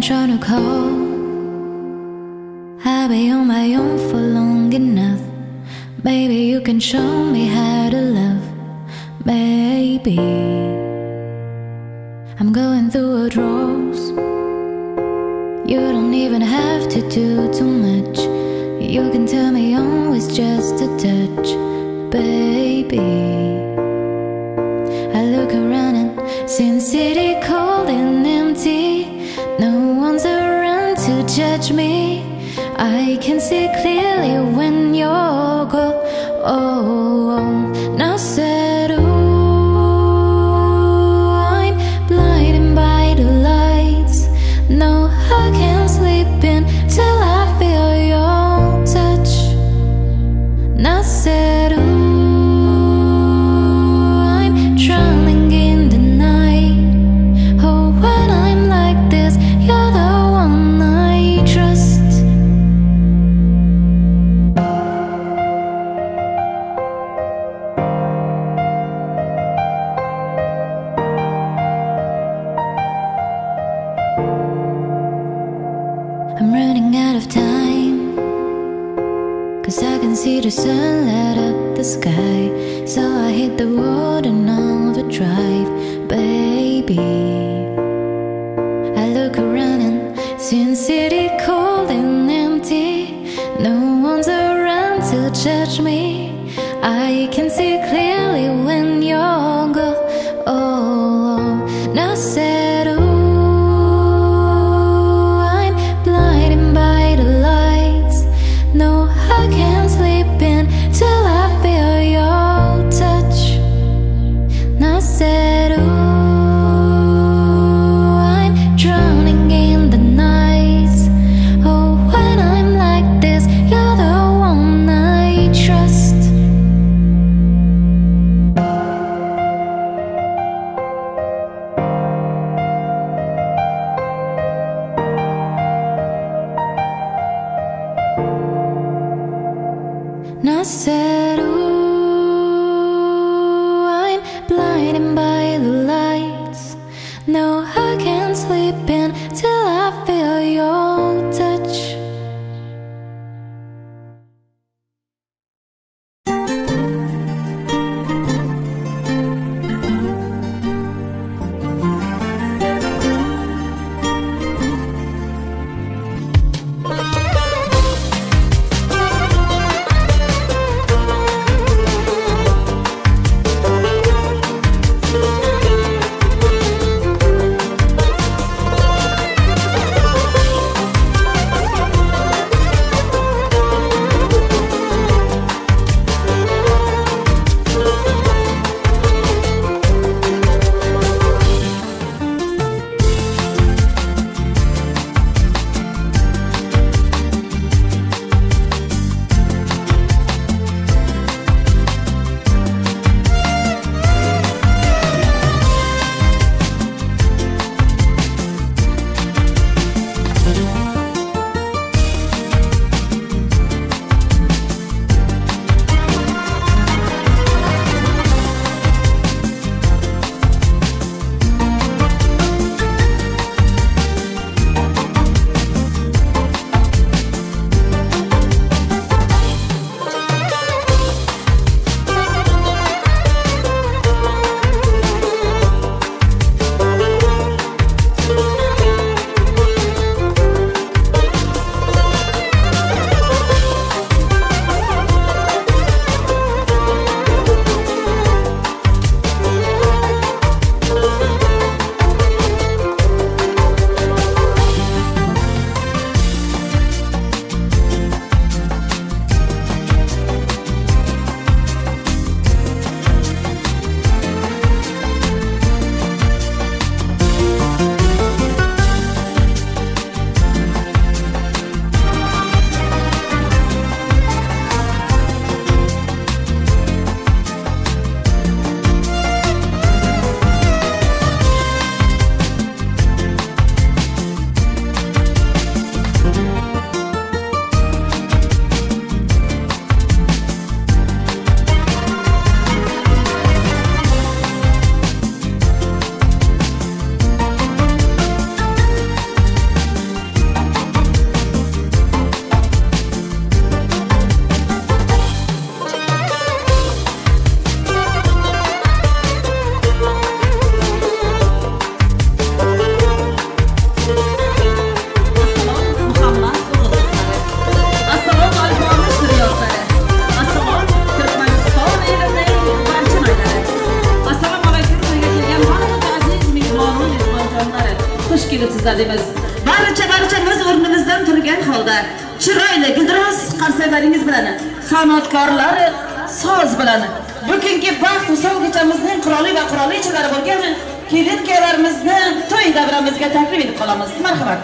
been trying to call. I've been on my own for long enough. Maybe you can show me how to love. Maybe I'm going through a drought. You don't even have to do too much. You can tell me always just a touch, baby. I look around and see the city cold and empty. No one's around to judge me. I can see clearly when you're gone. Oh, oh. Now said, ooh, I'm blinded by the lights. No, I can't sleep in till I feel your touch. Now said, ooh, I'm drowning in the night. Oh, when I'm like this, you're the one I trust. I'm running out of time, 'cause I can see the sun light up the sky. So I hit the road and overdrive, baby. I look around and see the city cold and empty. No one's around to judge me. I can see clearly when you're gone. Oh, now said, ooh, by the lights. No, I can't sleep in till I feel your touch. Now said, ooh, I'm drowning in the night. Oh, when I'm like this, you're the one I trust. Now said, ooh, I'm blinded by the lights. No, I can't sleep in till I feel your touch. Chiroyli guldiroz qarsaklaringiz bilan, san'atkorlar soz bilan bugungi baxt visol kechamizning qiroli va qirolichalar bo'lgan kelin kuyovlarimizni to'y davramizga taklif etib qolamiz. Marhamat.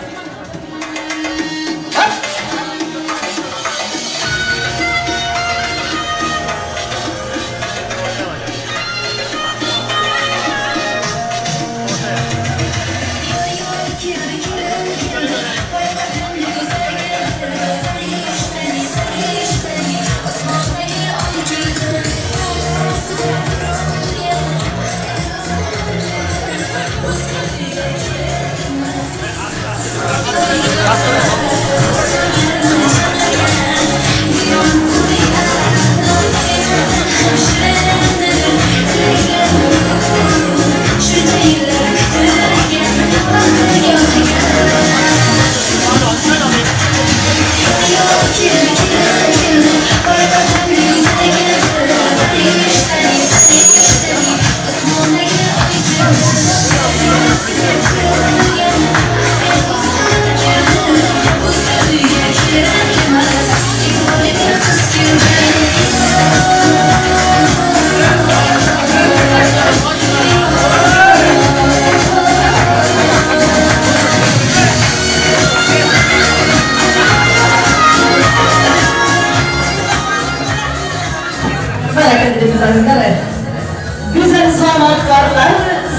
Güzel sanatkarlar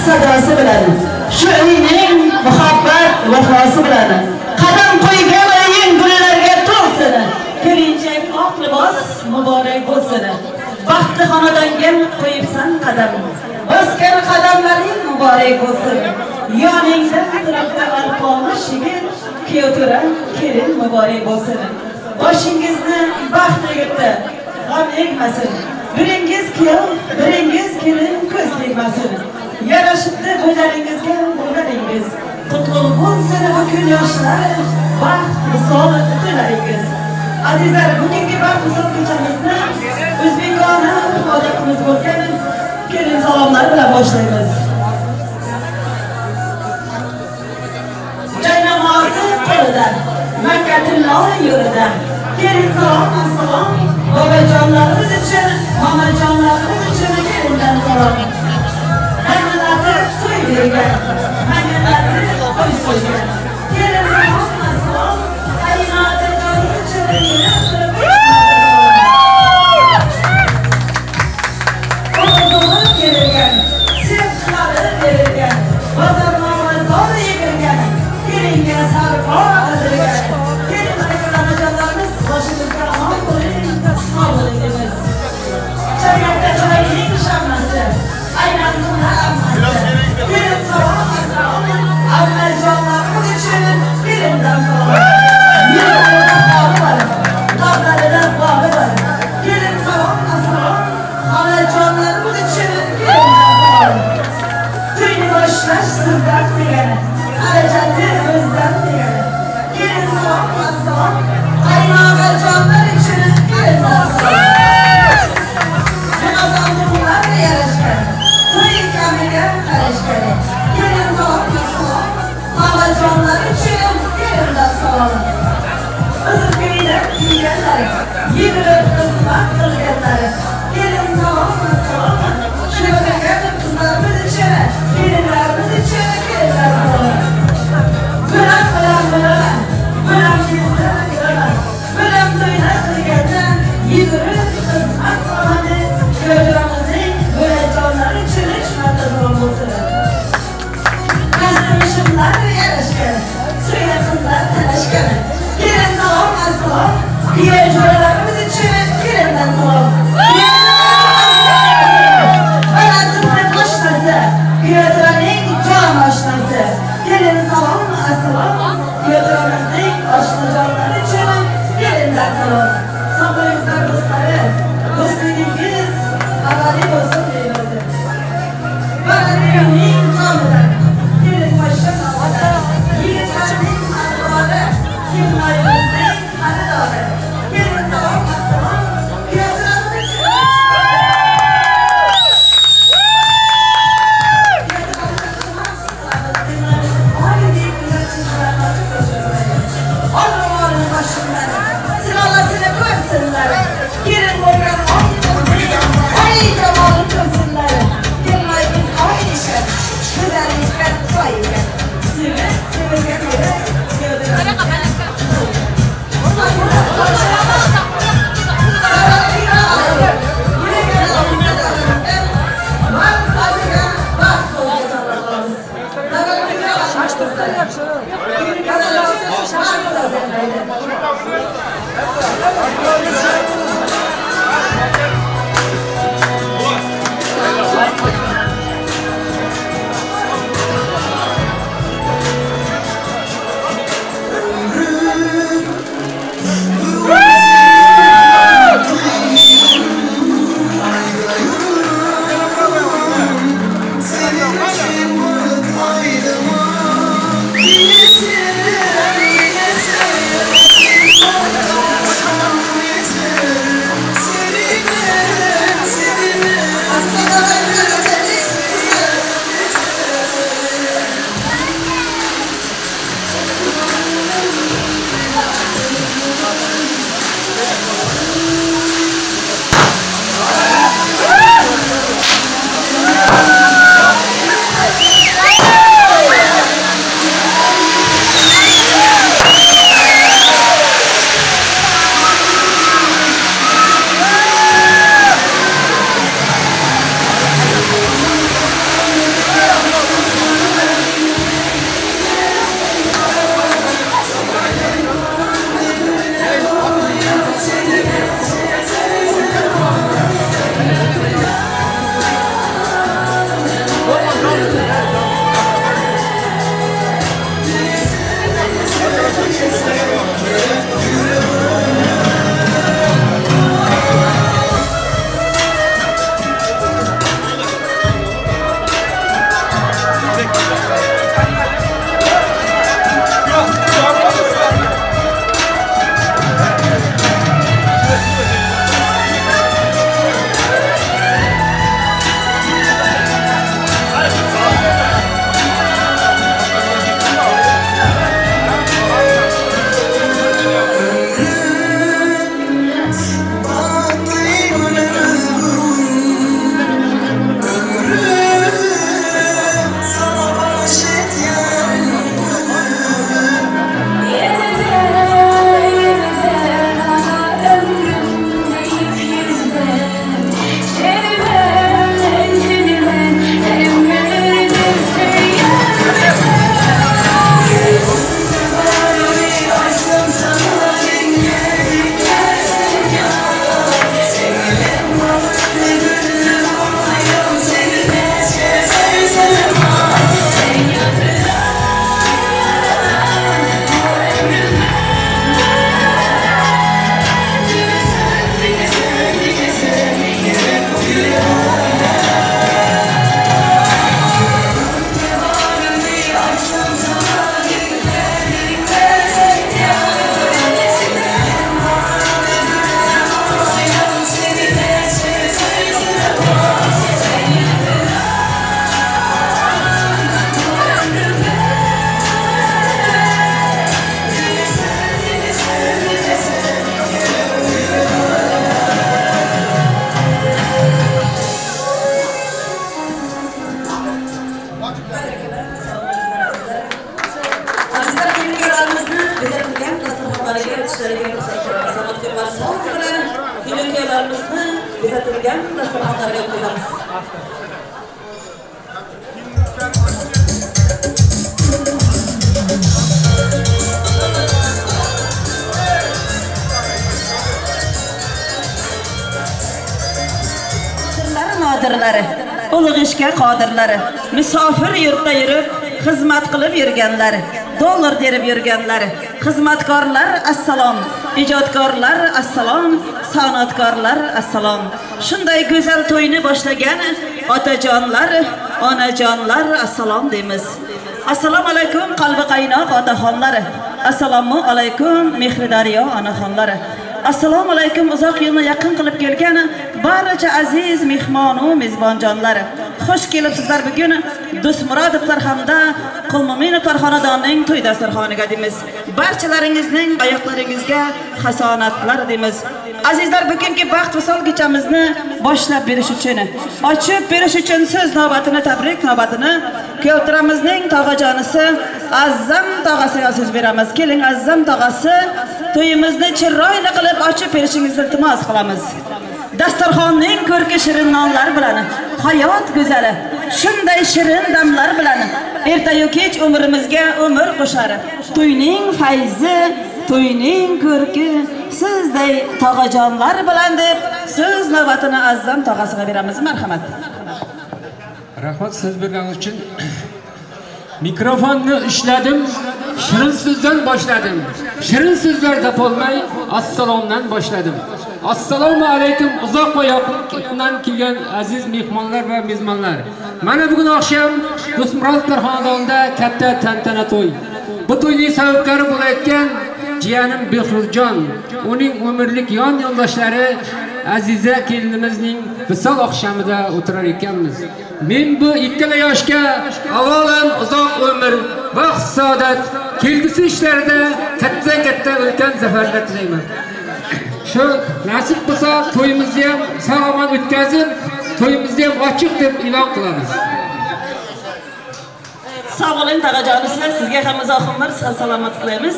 sadosi bilan, shu uyning muhabbat vafosi bilan qadam qo'ygan uying gullarga to'lsin. Kelinchak oq libos muborak bo'lsin. Baxtli xonadonga qo'yibsan qadam. Bosgan qadamlaring muborak bo'lsin. Yoningda turibdi alpomish yigit, kuyov to'ra kelin muborak bo'lsin. Boshingizni baxt egibdi, g'am egmasin. Biringiz kuyov, biringiz kelin ko'z tegmasin. Yarashibdi bo'ylaringizga bo'ylaringiz. Qutlug' bo'lsin bu kun yoshlar, baxt visol to'ylaringiz. Azizlar, bugungi baxt visol kechamizni o'zbekona urf-odatimiz bo'lgan kelin salomlari bilan boshlaymiz. Joy namozi qo'lida, Makka tillo yo'lida. Kelin salom, assalom, bobojonlarimiz uchun, momajonlarimiz uchun kelindan salom. Qaynonasi to'y bergan, qaynonasi to'y qo'ygan. Kelin salom, assalom, qaynotajonimiz uchun o'g'il kerilgan, sevqilari berilgan, bozornomazor yegilgan, kelinga sarpo qildirgan. Kelin akalarimiz boshimizga omon bo'ling, sog' bo'ling deymiz. Chayakda choyning shammasi, aylansin hammasi. Kelin salom, assalom, ammajonlarimiz uchun kelindan salom. Yuzlarida qori bor, lablarida bori bor. Kelin salom, assalom, xolajonlarimiz uchun kelindan salom. To'yni boshlash sizdan degani, xarajati o'zdan degani. Kelin salom, assalom, qaynog'ajonlar uchun kelindan salom. Sanduqlar yarashgan, to'y kamiga qarashgan. Kelin salom, assalom, xolajonlar uchun kelindan salom. Uzun ko'ylak kiyganlar, yig'ilib xizmat qilganlar. Kelin salom, assalom, shunaqa qizlarimiz uchun, kelinlarimiz uchun kelinlar salom. Bilam bilam bilaman, bilam yesa bilaman, bilam to'ylar qilganda yugurib xizmat qiladi. Ko'rganimizning bo'lajonlari uchun hikmatli salom bo'lsin. Qasdimishimlar yarashgan, to'yda qizlar talashgan. Kelin salom, assalom, kuyov jo'ralarimiz uchun kelindan salom. Balandlikni oshnasi, kuyov jo'raning jon oshnasi. Kelin salom, assalom, kuyov jo'ramizning oshnajonlari uchun kelindan salom. Sog' bo'linglar do'stlari, do'stligingiz abadiy bo'lsin deymiz. Balandlikning jonidan, kelin poshsha nomidan, yigitlarning ardori, kelinoyimizning xaridori. Kelin salom, Bezatilgan dasturxonlarga o'tkazamiz. Nodirlari, ulug' ishga qodirlari, musofir yurtda yurib, xizmat qilib yurganlari, dollar terib yurganlari, xizmatkorlar assalom, ijodkorlar assalom, san'atkorlar assalom. Shunday go'zal to'yni boshlagan otajonlar, onajonlar assalom deymiz. Assalomu alaykum qalbi qaynoq otaxonlari. Assalomu alaykum mehri daryo onaxonlari. Assalomu alaykum uzoq yo'lni yaqin qilib kelgan barcha aziz mehmon va mezbonjonlar. Xush kelibsizlar bugun Do'stmurodovlar hamda Qulmo'minovlar xonadonining to'y dasturxoniga deymiz. Barchalaringizning oyoqlaringizga hasonatlar deymiz. Azizlar, bugungi baxt visol kechamizni boshlab berish uchun, ochib berish uchun so'z navbatini, tabrik navbatini kuyovtiramizning tog'ajonisi Azzam tog'asiga so'z beramiz. Keling Azzam tog'asi, to'yimizni chiroyli qilib ochib berishingizni iltimos qilamiz. Dasturxonning ko'rki shirin nonlar bilan, hayot go'zali, shunday shirin damlar bilan ertayu kech umrimizga umr qo'shar. To'yning fayzi To'yning ko'rki sizday tog'ajonlar bilan deb so'z navbatini Azzam tog'asiga beramiz. Marhamat. Rahmat so'z berganingiz uchun. Mikrofonni ishladim, shirin so'zdan boshladim. Shirin so'zlar topolmay assalomdan boshladim. Assalomu alaykum uzoq va yaqindan kelgan aziz mehmonlar va mezbonlar. Mana bugun oqshom Do'stmurodovlar xonadonida katta tantana to'y. Bu to'yning sababkori bo'layotgan jiyanim Behruzjon, uning umrlik yon yo'ldoshlari Aziza kelinimizning visol oqshomida o'tirar ekanmiz. Men bu ikkala yoshga avvalan uzoq umr, baxt, saodat, kelgusi ishlarida katta-katta ulkan zafarlar tilayman. Shu nasib bo'lsa to'yimizni ham sog'-omon o'tkazib, to'yimizni ham ochiq deb e'lon qilamiz. Sog' bo'ling tog'ajonisi, sizga ham uzoq umr, salomat tilaymiz.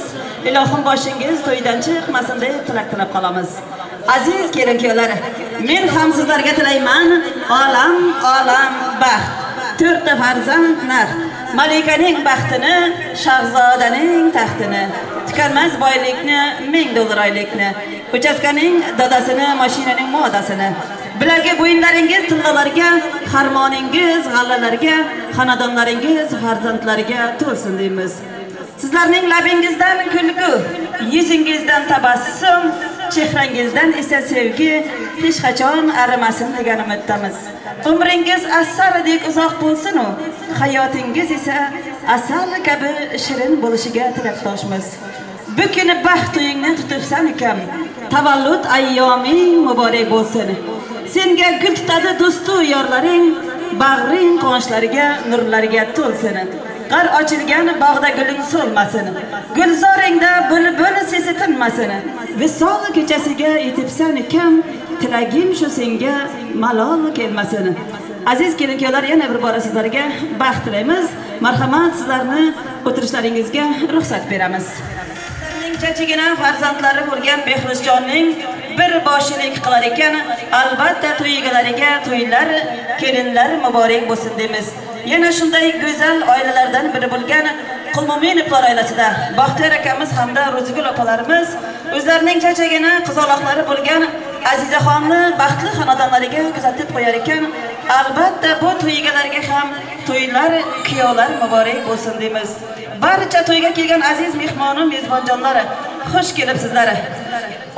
Ilohim boshingiz to'ydan chiqmasin deb tilak tilab qolamiz. Aziz kelin-kuyovlar, men ham sizlarga tilayman olam olam baxt, to'rtta farzand naqd, malikaning baxtini, shahzodaning taxtini, tukanmas boylikni, 1000 dollar oylikni, uchastkaning dadasini, mashinaning modasini, bilagi bo'yinlaringiz tillalarga, harmoningiz g'allalarga, xonadonlaringiz farzandlarga to'lsin deymiz. Sizlarning labingizdan kulgu, yuzingizdan tabassum, chehrangizdan esa sevgi hech qachon arimasin degan umiddamiz. Umringiz asaldek uzoq bo'lsin-u, hayotingiz esa asal kabi shirin bo'lishiga tilakdoshmiz. Bu kuni baxt to'yingni tutibsan ukam, tavallud ayyoming muborak bo'lsin. Senga gul tutadi do'stu yorlaring, bag'ring quvonchlarga, nurlarga to'lsin. Qar ochilgan bog'da guling so'lmasin, gulzoringda bulbul sesi tinmasin. Visol kechasiga yetibsan ukam, tilagim shu senga malol kelmasin. Aziz kelin-kuyovlar, yana bir bora sizlarga baxt tilaymiz. Marhamat, sizlarni o'tirishlaringizga ruxsat beramiz. Sizlarning chachigina farzandlari bo'lgan Behruzjonning bir boshilik qilar ekan, albatta to'y egalariga to'ylar, kelinlar muborak bo'lsin deymiz. Yana shunday go'zal oilalardan biri bo'lgan Qulmo'minovlar oilasida Baxtiyor akamiz hamda Ro'zigul opalarimiz o'zlarining chachagina qizaloqlari bo'lgan Azizaxonni baxtli xonadonlariga kuzatib qo'yar ekan, albatta bu to'y egalariga ham to'ylar, kuyovlar muborak bo'lsin deymiz. Barcha to'yga kelgan aziz mehmonu mezbonjonlar, xush kelibsizlar.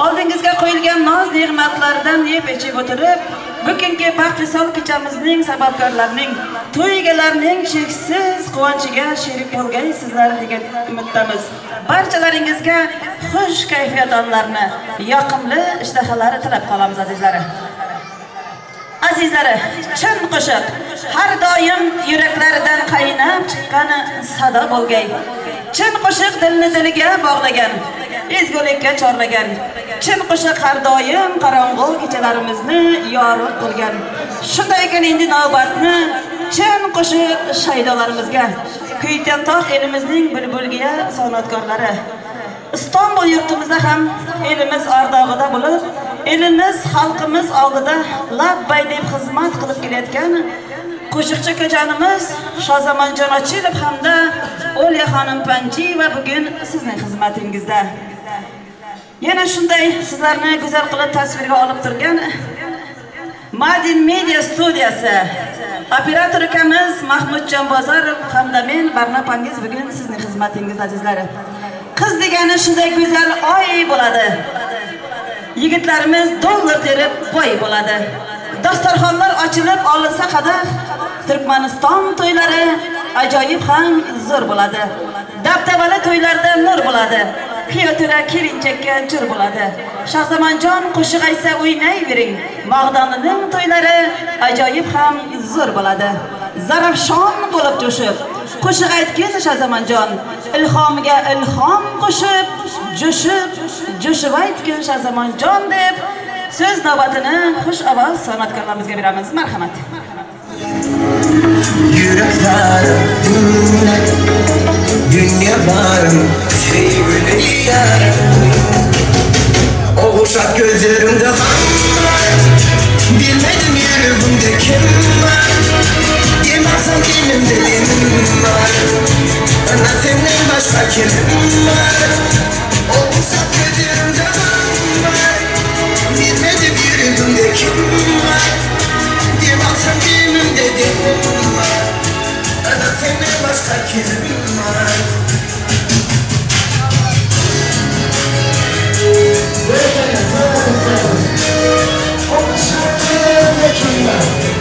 Oldingizga qo'yilgan noz ne'matlardan yeb ichib o'tirib, bugungi baxt visol kechamizning sababkorlarining, to'y egalarining cheksiz quvonchiga sherik bo'lgaysizlar degan umiddamiz. Barchalaringizga xush kayfiyat onlarini, yoqimli ishtahalar tilab qolamiz azizlar. Azizlari, chin qo'shiq har doim yuraklardan qaynab chiqqan sado bo'lgay. Chin qo'shiq dilni diliga bog'lagan, ezgulikka chorlagan. Chin qo'shiq har doim qorong'u kechalarimizni yorug' qilgan. Shunday ekan endi navbatni chin qo'shiq shaydolarimizga, Kuytantoq elimizning bulbulgiya san'atkorlari, Istanbul yurtimizda ham elimiz ardog'ida bo'lib, elimiz xalqimiz oldida labbay deb xizmat qilib kelayotgan qo'shiqchi ukajonimiz Shozamonjon Ochilov hamda Olya xonim Panjiyeva bugun sizning xizmatingizda. Yana shunday sizlarni go'zal qilib tasvirga olib turgan Madin Media studiyasi operator ukamiz Mahmudjon Bozorov hamda men Barna opangiz bugun sizning xizmatingizda azizlar. Qiz degani shunday go'zal oy bo'ladi. Yigitlarimiz dollar terib boy bo'ladi. Dasturxonlar ochilib olinsa qadah, Turkmaniston to'ylari ajoyib ham zo'r bo'ladi. Dabdabali to'ylarda nur bo'ladi. Kuyovtura kelinchakka jur bo'ladi. Shahzamonjon qo'shiq aytsa o'ynayvering. Mog'donining to'ylari ajoyib ham zo'r bo'ladi. Zarafshon bo'lib jo'shib, qo'shiq aytgin Shahzamonjon, ilhomiga ilhom qo'shib, jo'shib, jo'shib aytgin Shahzamonjon deb so'z navbatini xush ovoz san'atkorlarimizga beramiz. Marhamat. Yuraklarım dinle, dünya varım, sevgili yarım. Oğuşat gözlerimde kan var, bilmedim yüreğimde kim var. Demezsem dilimde dilim var, ana senden başka kimim var. kim var? Kim var?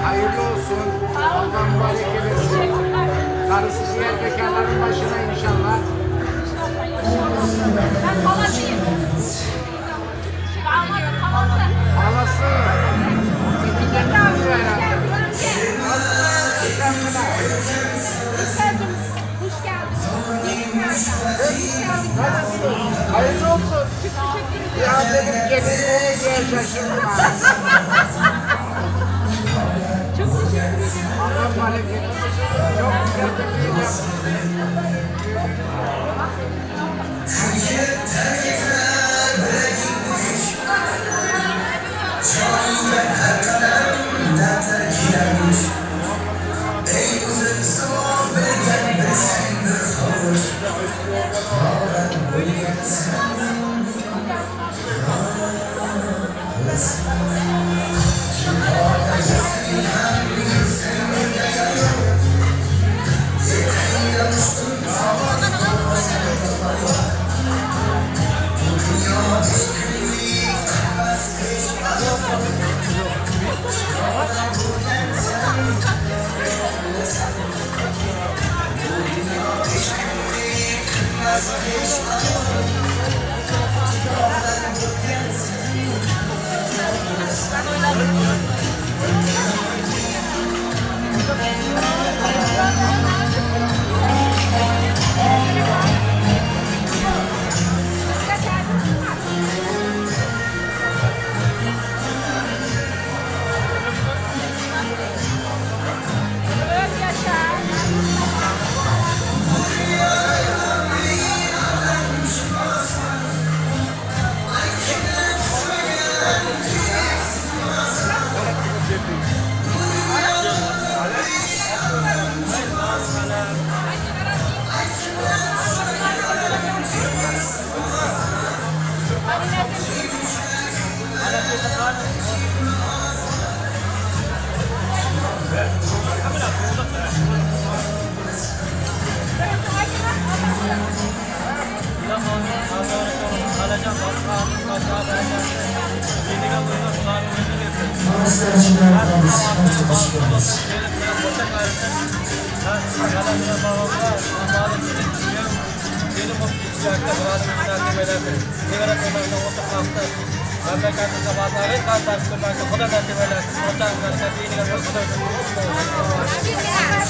Hayırlı olsun. Allah mübarek eylesin. Karısı diğer bekarların başına inşallah. Ben halasıyım. Damadın halası. Halası. Sekinden herhalde. Hoş geldin. Hoş geldin. Gelecektim o diye şaşırdım abi. Çok teşekkür ederim. Allah bereket versin.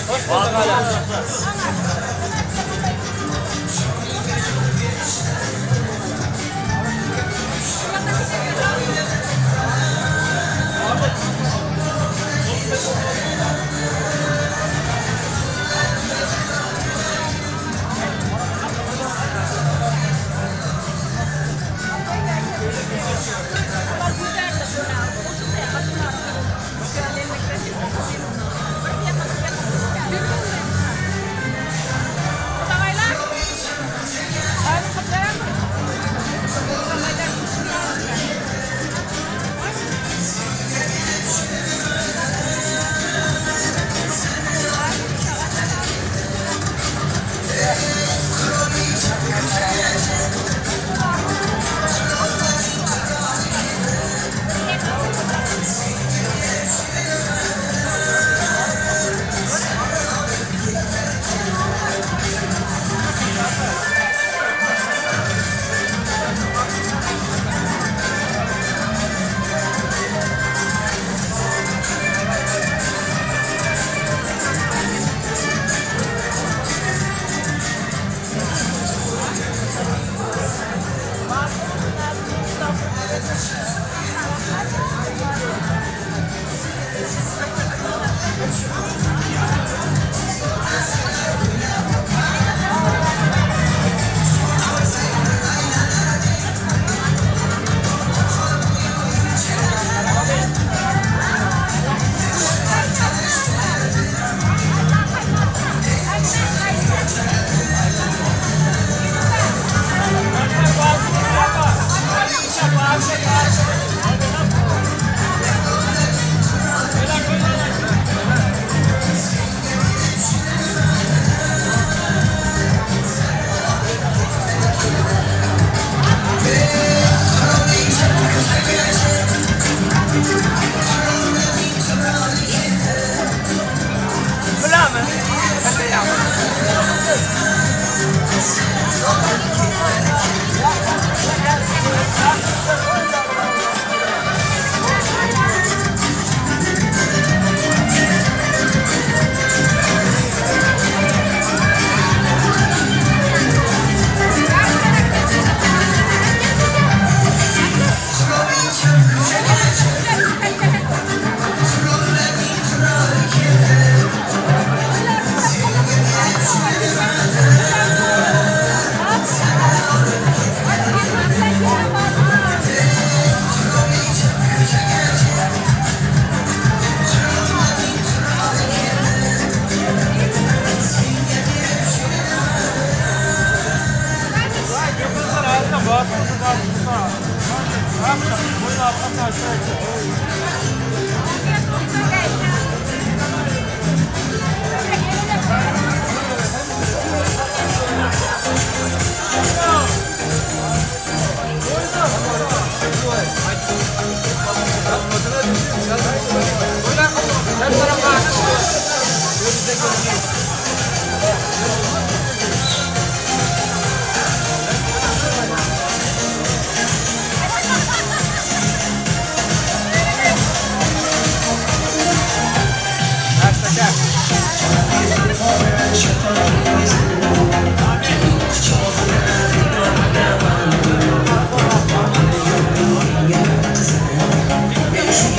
Çok güzel bir düğün yaptınız.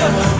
Güzel.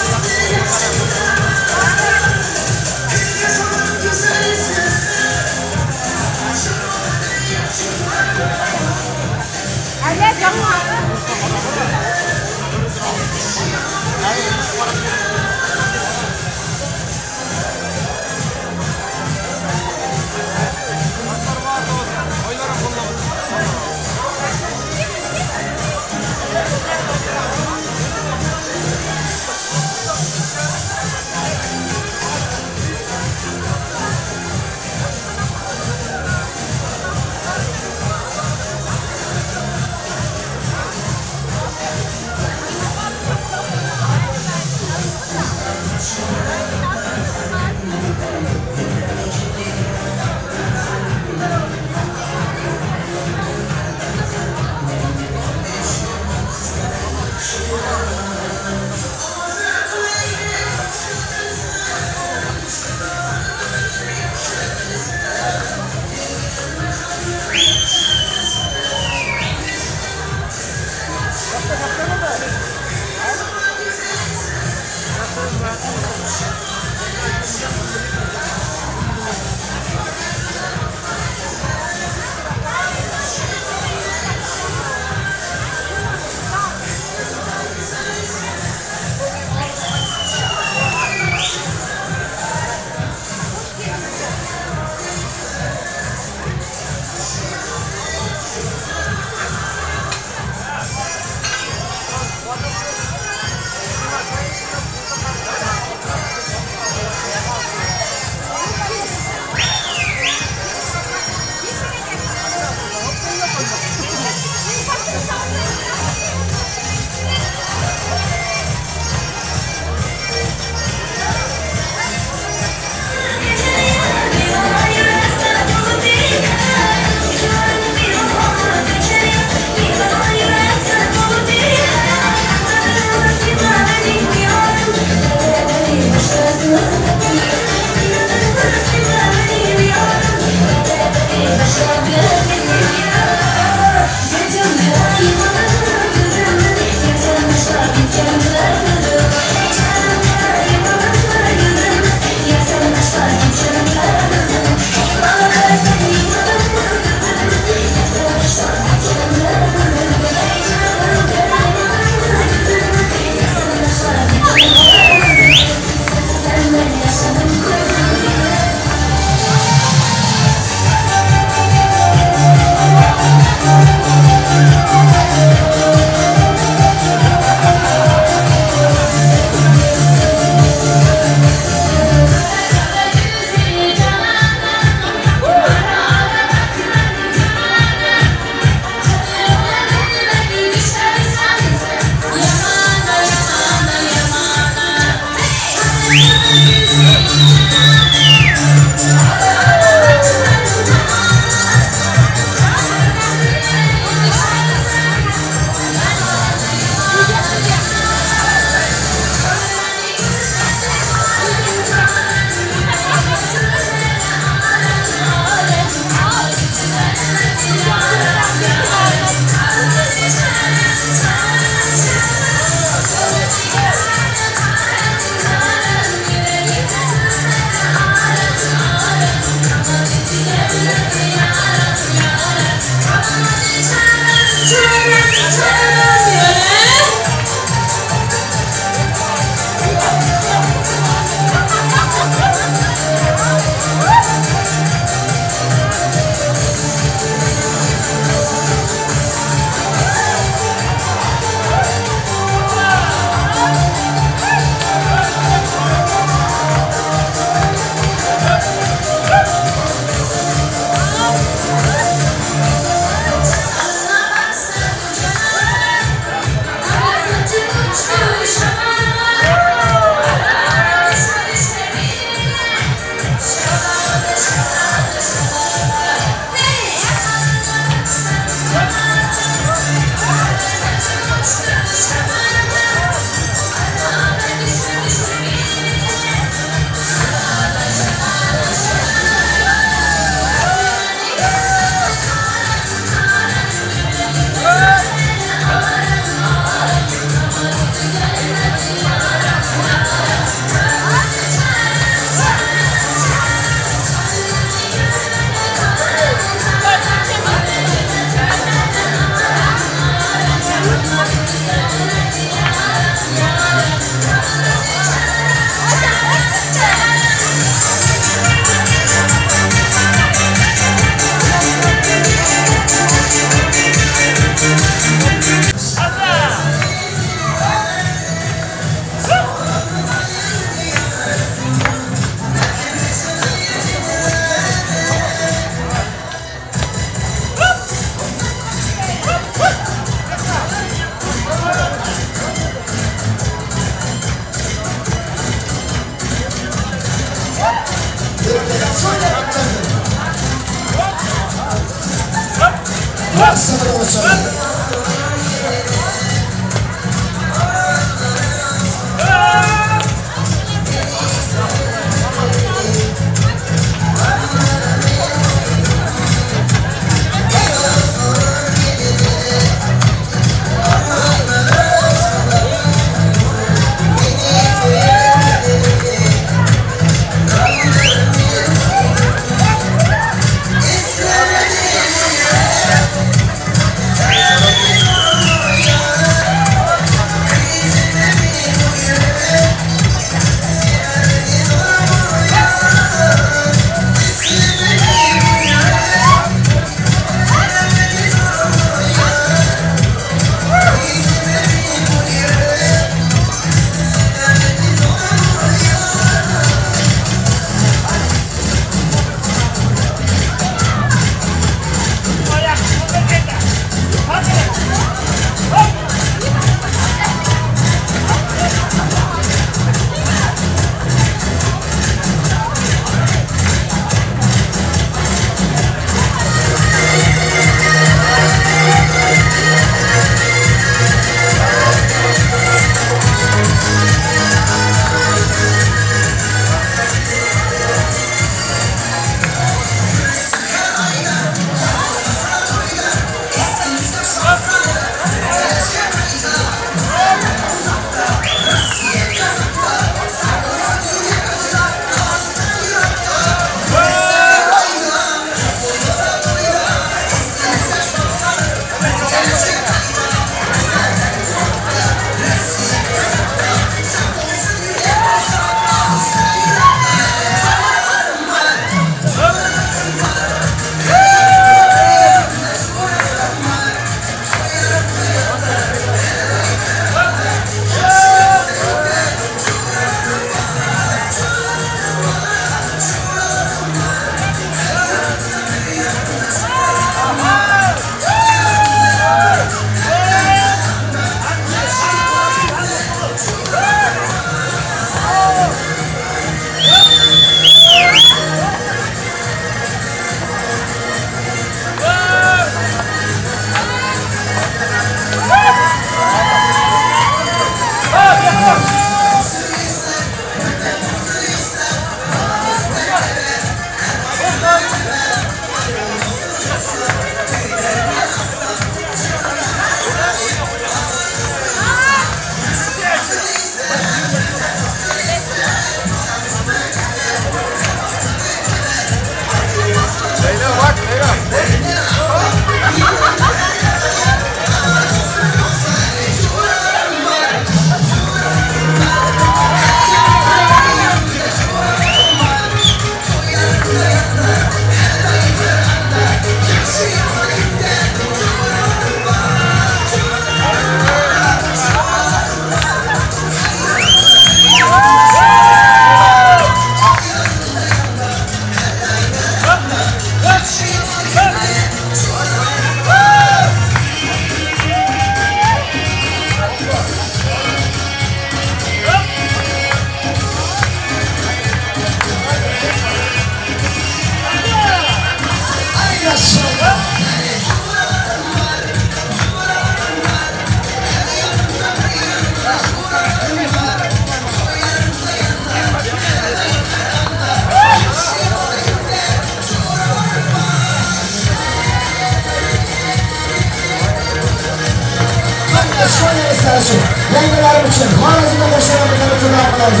Yangalarim uchun Xorazmda qo'shnilar uchun qilamiz.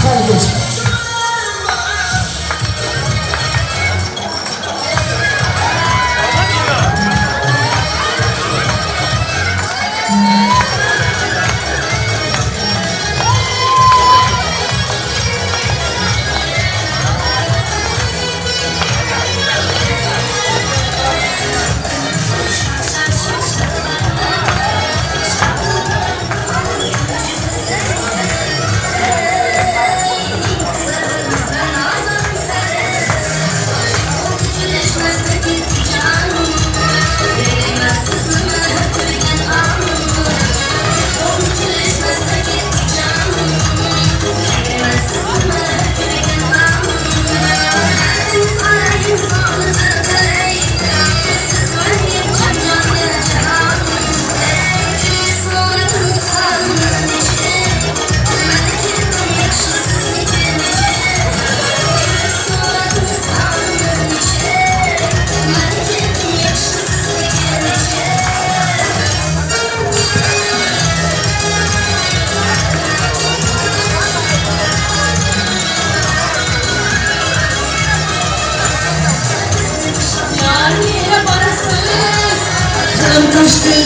Qani. Qo'shdi.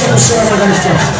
Qo'shiqlar birgalikda.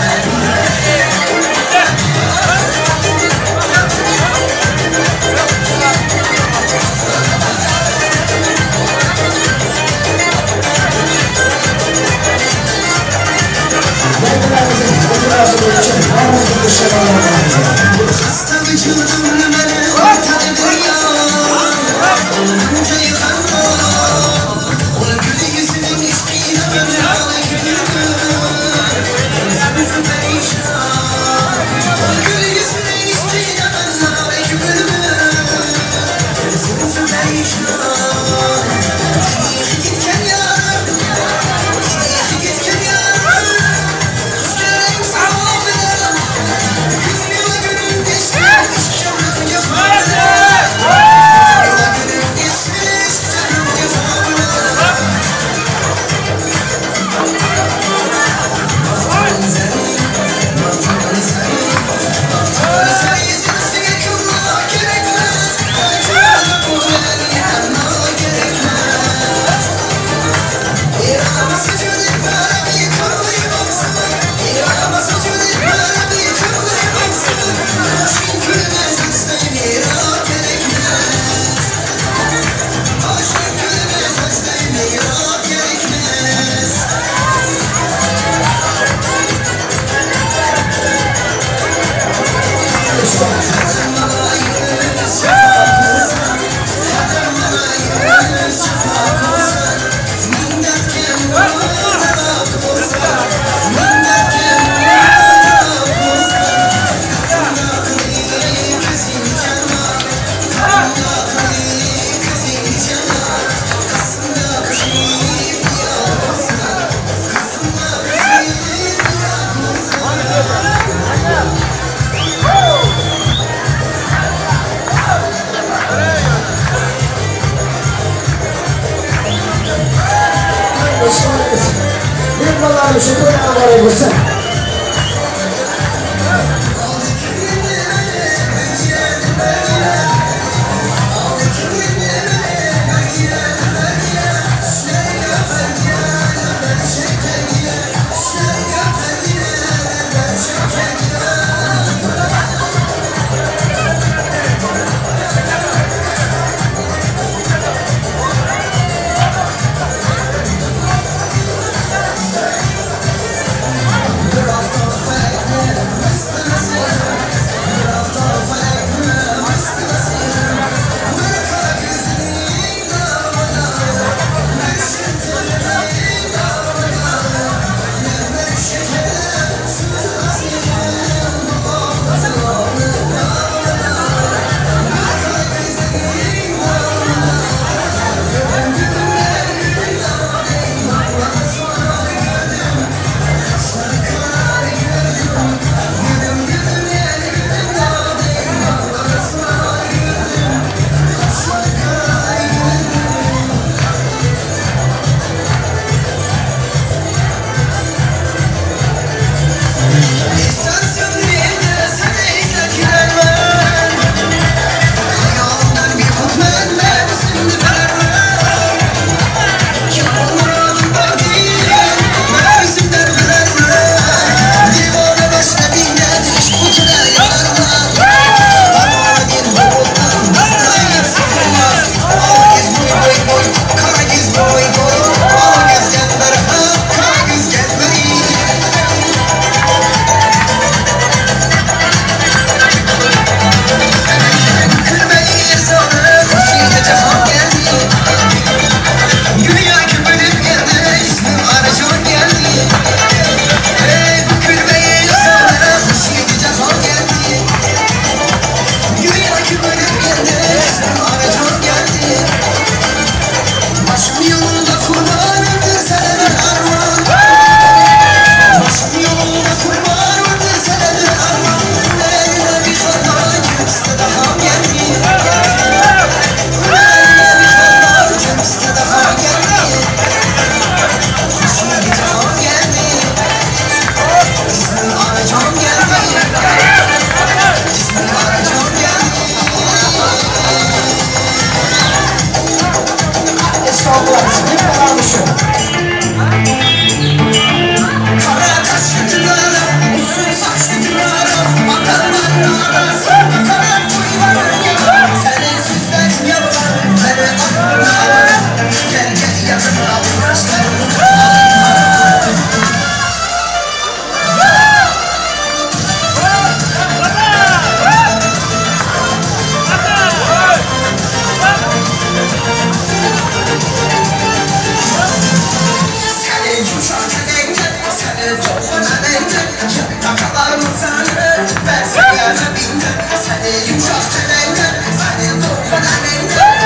Seni yumşaq tənəndən, seni doğğan əmindən.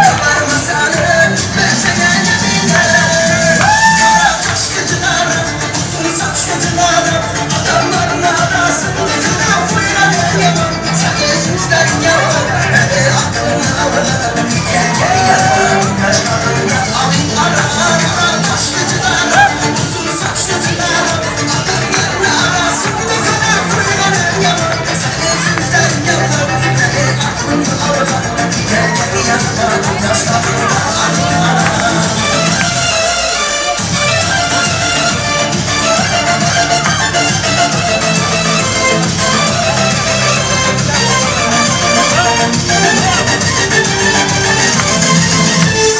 Qabarmasanı, mən sənə nə biləm. Qara qaşlı cınarım, uzun saçlı cınarım. Adamların arasında qara qoyğanın yaman. Seni sözlərin yalan, məni aklını alır. Gel gel yanıma, yaşlarında alayım ara. Qara qaşlı cınarım, uzun saçlı cınarım. Adamların arasında qara qoyğanın yaman. Seni sözlərin yalan, məni aklını alır. Gel gel yanıma, yaşlarında alayım ara.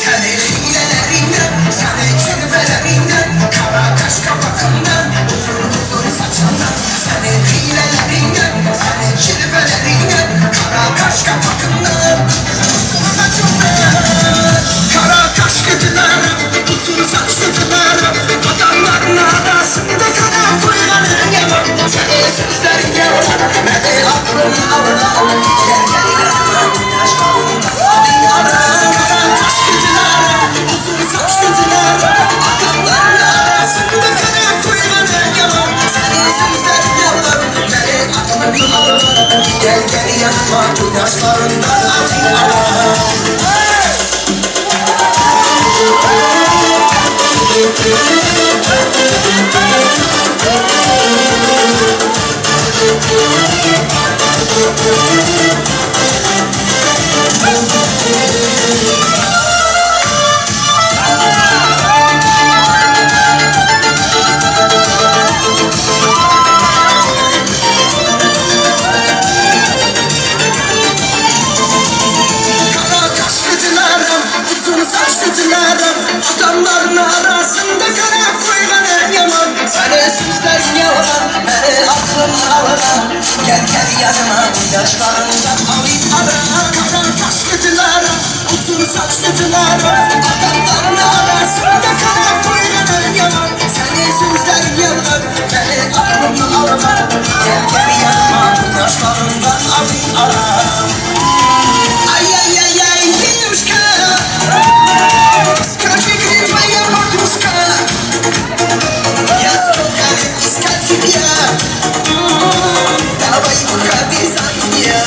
Seni hilelerinden, seni cilvelerinden, kara kaş kapakından, uzun uzun saçından. Seni hilelerinden, seni cilvelerinden, kara kaş kapakından, uzun saçından. Kara kaşlı cınarım, uzun saçlı cınarım. Adamların arasında kara koyganın yaman. Seni sözlerin yalan, beni aklını alır. Gel gel yanıma, yaşlarında alayım ara. Kara kaşlı cınarım, uzun saçlı cınarım. Adamların arasında kara koyganın yaman. Seni sözlerin yalan, beni aklını alır. Gel gel yanıma, yaşlarında alayım ara. Kara kaşlı cınarım, uzun saçlı cınarım. Adamların arasında kara koyganın yaman. Seni sözlerin yalan, beni aklımı alır. Gel gel yanıma, yaşlarında alayım ara. Kara kaşlı cınarım, uzun saçlı cınarım. Adamların arasında kara koyganın yaman. Seni sözlerin yalan, beni aklımı alır. Gel gel yanıma, yaşlarında alayım ara. Ay ay ay ay, девушка, скажи, где твоя подружка? Я столько лет искал тебя, давай выходи за меня.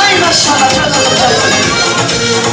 Ay maşallah, canım canım.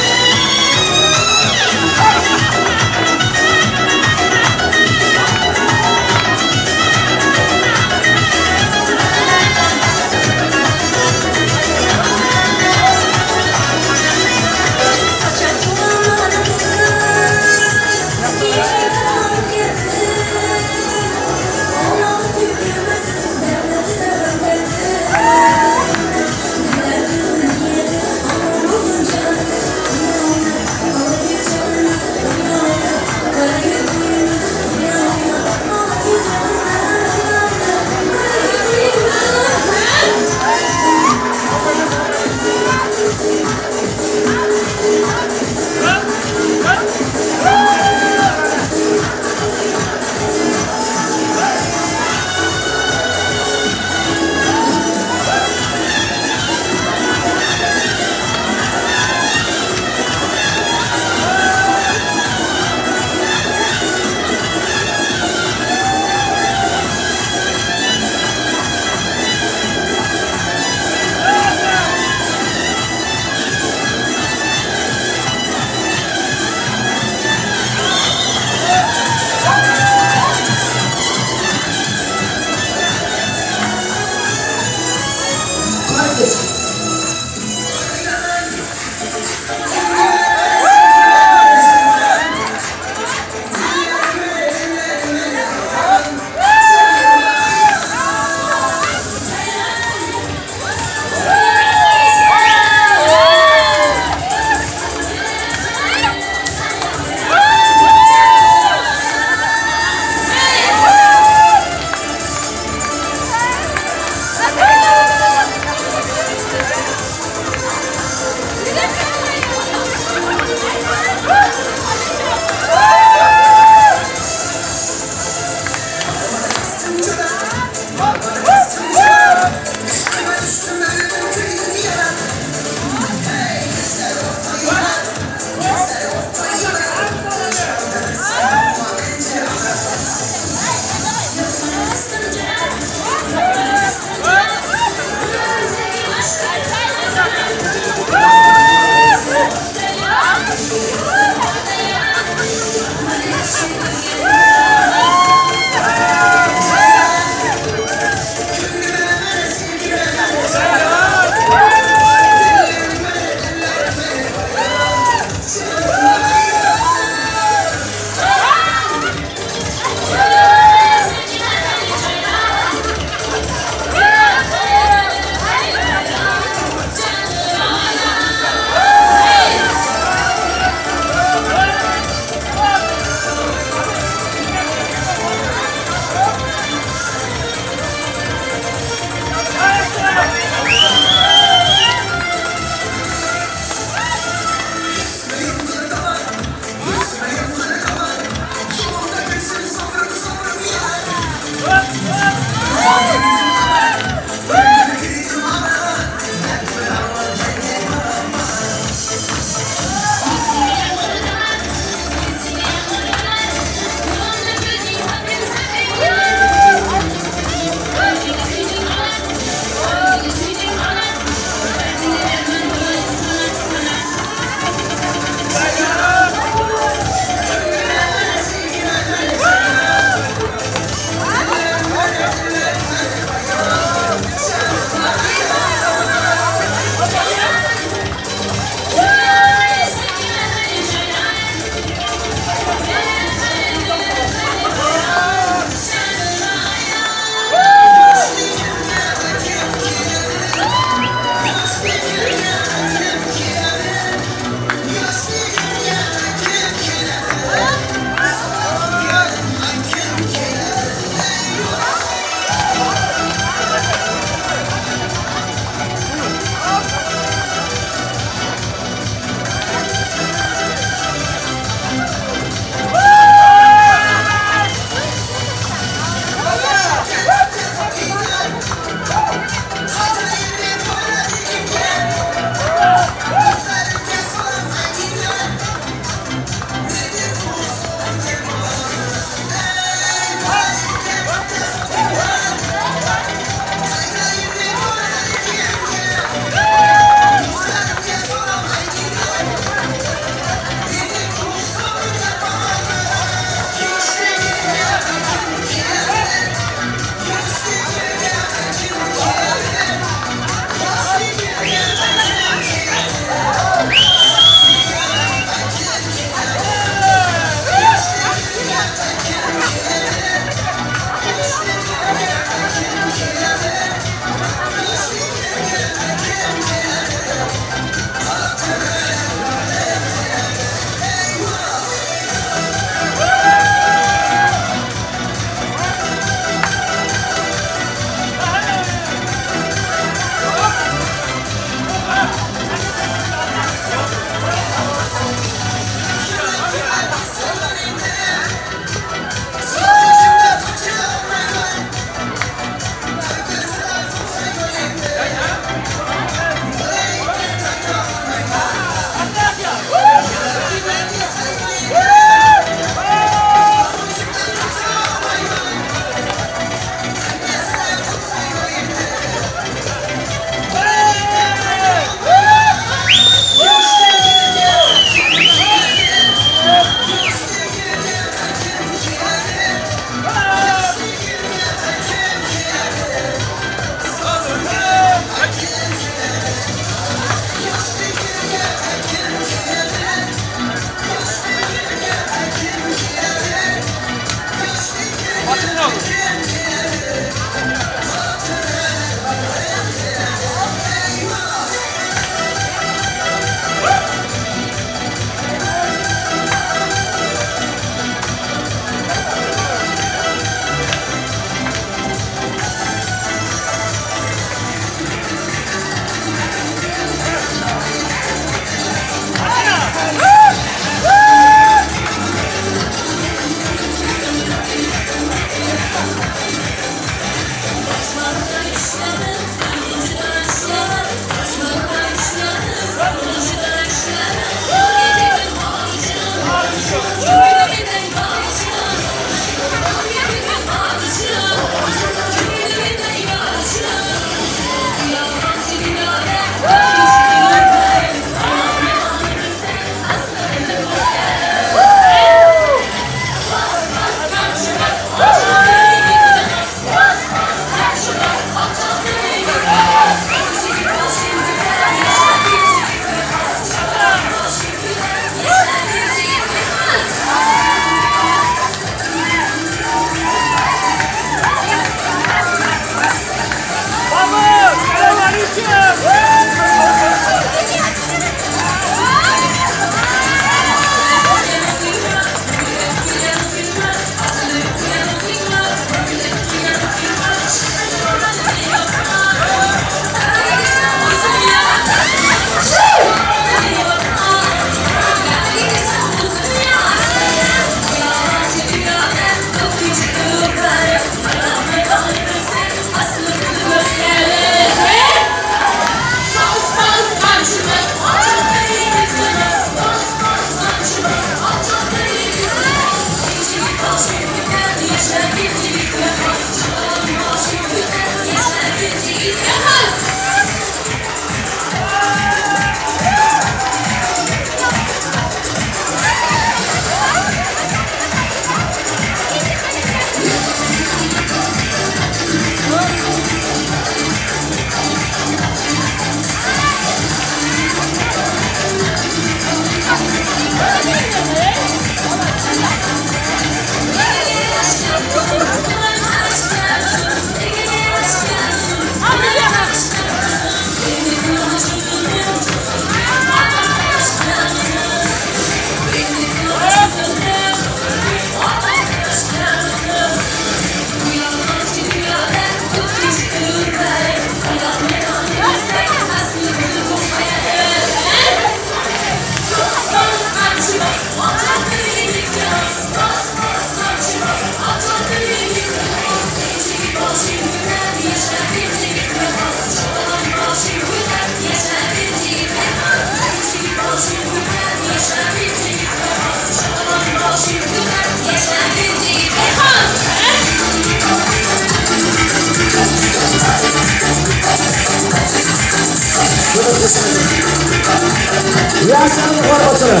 Yaxshilik qo'rqochlar.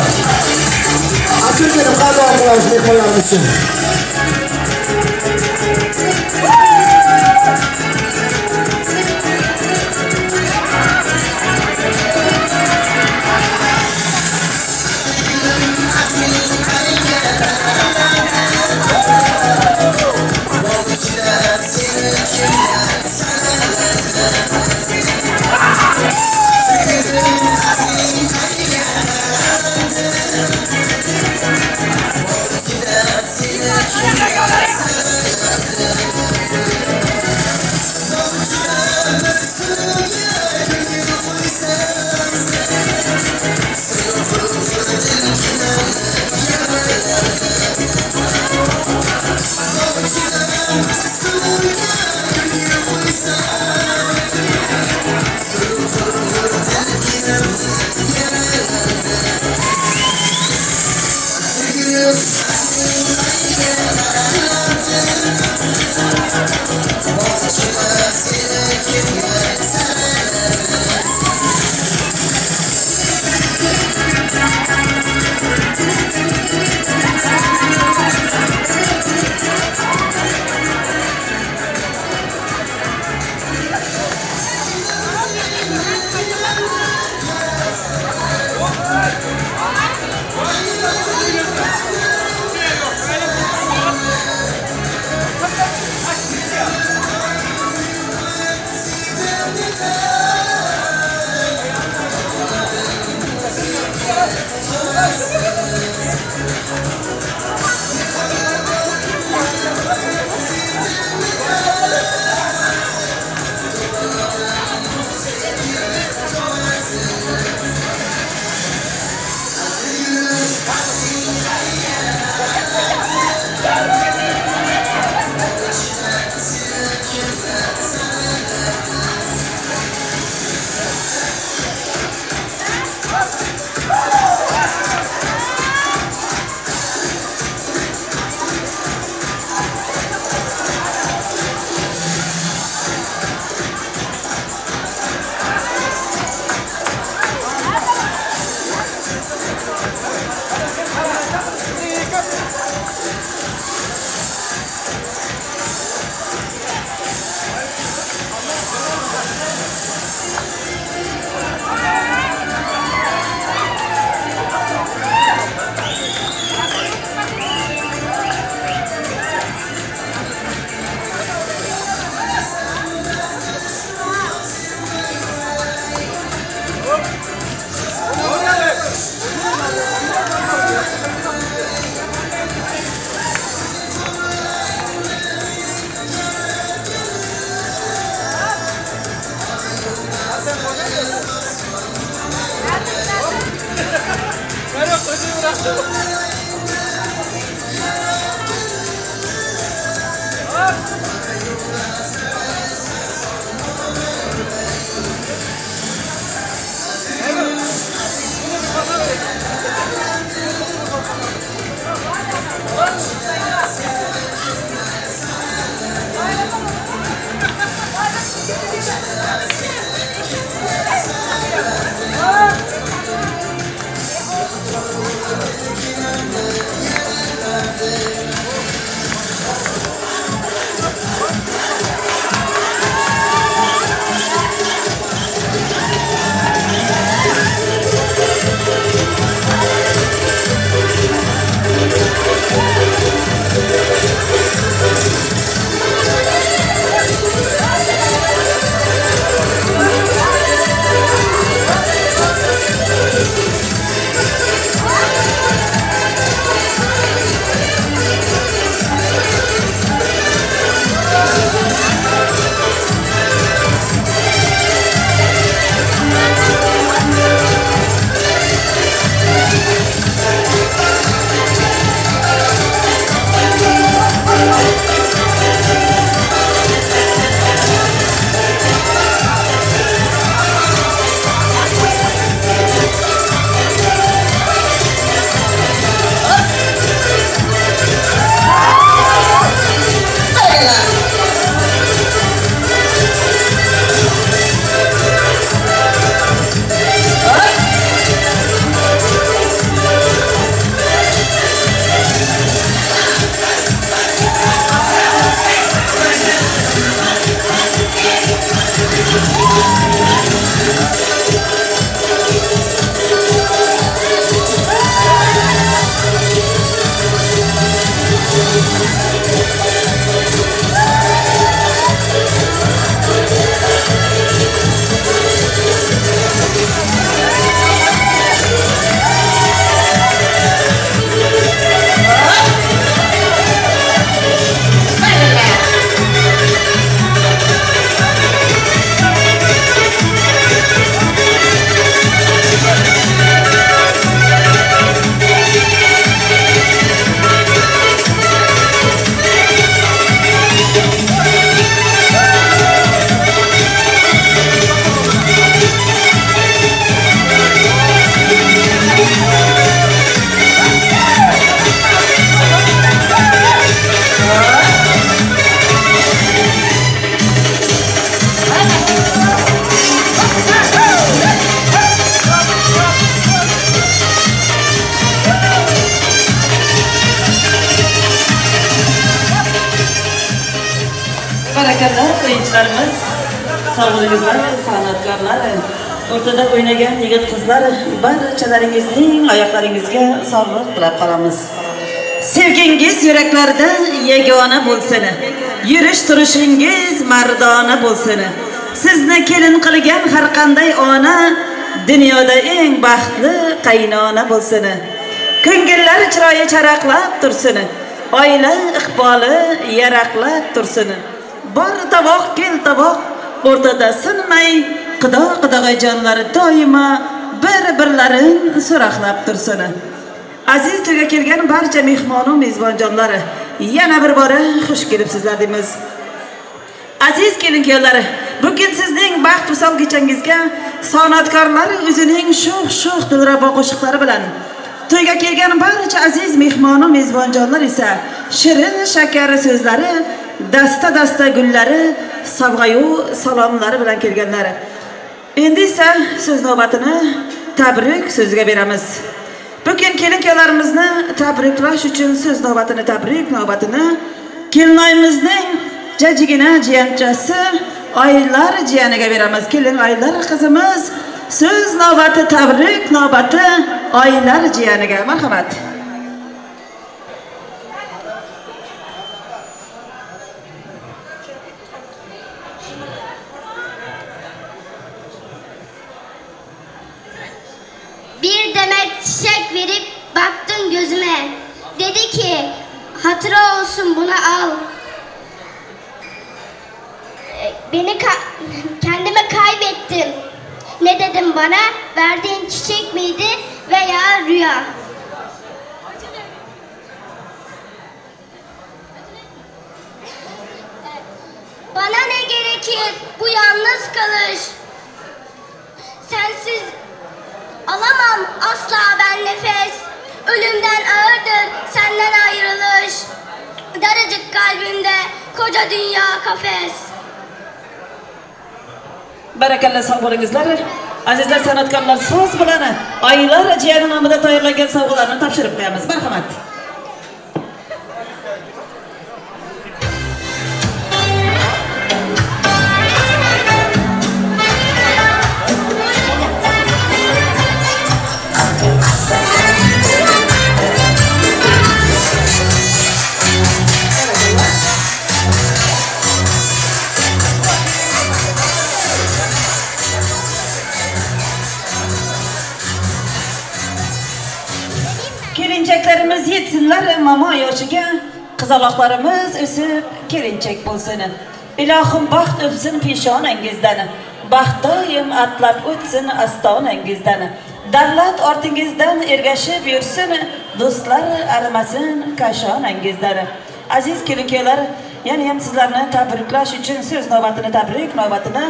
Achilgani qado qilamiz mehmonlarimiz uchun. We'll be right back. Birinchilarimiz, sog' san'atkorlar, o'rtada o'ynagan yigit qizlar, barchalaringizning oyoqlaringizga sog'liq tilab qolamiz. Sevgingiz yuraklarda yagona bo'lsin. Yurish turishingiz mardona bo'lsin. Sizni kelin qilgan har qanday ona dunyoda eng baxtli qaynona bo'lsin. Ko'ngillar chiroyi charaqlab tursin. Oila iqboli yaraqlab tursin. Bor tovoq kel tovoq o'rtada sinmay, qido qidag'ayjonlari doimo bir-birlarini so'roqlab tursin. Aziz to'yga kelgan barcha mehmon va mezbonjonlari, yana bir bora xush kelibsizlar deymiz. Aziz kelin-kuyovlar, bugun sizning baxt visol kechangizga san'atkorlar o'zining sho'x-sho'x dilrabo qo'shiqlari bilan to'yga kelgan barcha aziz mehmon va mezbonjonlar esa shirin shakar so'zlari, dasta-dasta gullari, sovg'ayu salomlari bilan kelganlar. Endi esa so'z navbatini tabrik so'ziga beramiz. Bugun kelin-kuyovlarimizni tabriklash uchun so'z navbatini, tabrik navbatini kelinoyimizning jajigina jiyanchasi Oylar jiyaniga beramiz. Kelin Oylar qizimiz, so'z navbati, tabrik navbati Oylar jiyaniga. Marhamat. Bir demet çiçek verip baktın gözüme. Dedi ki hatıra olsun bunu al. Beni kendime kaybettim. Ne dedim bana? Verdiğin çiçek miydi veya rüya? Bana ne gerekir bu yalnız kalış? Sensiz alamam asla ben nefes. Ölümden ağırdır senden ayrılış. Daracık kalbimde koca dünya kafes. Barakalla, sog' bo'lingizlar. Azizlar san'atkorlar, so'z bilan Oylar jiyani nomida tayyorlangan sovg'alarni topshirib qo'yamiz. Marhamat. Kelinchaklarimiz yetsinlar momo yoshiga, qizaloqlarimiz o'sib kelinchak bo'lsin. Ilohim baxt o'psin peshonangizdan, baxt doim atlab o'tsin ostonangizdan. Davlat ortingizdan ergashib yursin, do'stlar arimasin kashonangizdan. Aziz kelin-kuyovlar, yana ham sizlarni tabriklash uchun so'z navbatini, tabrik navbatini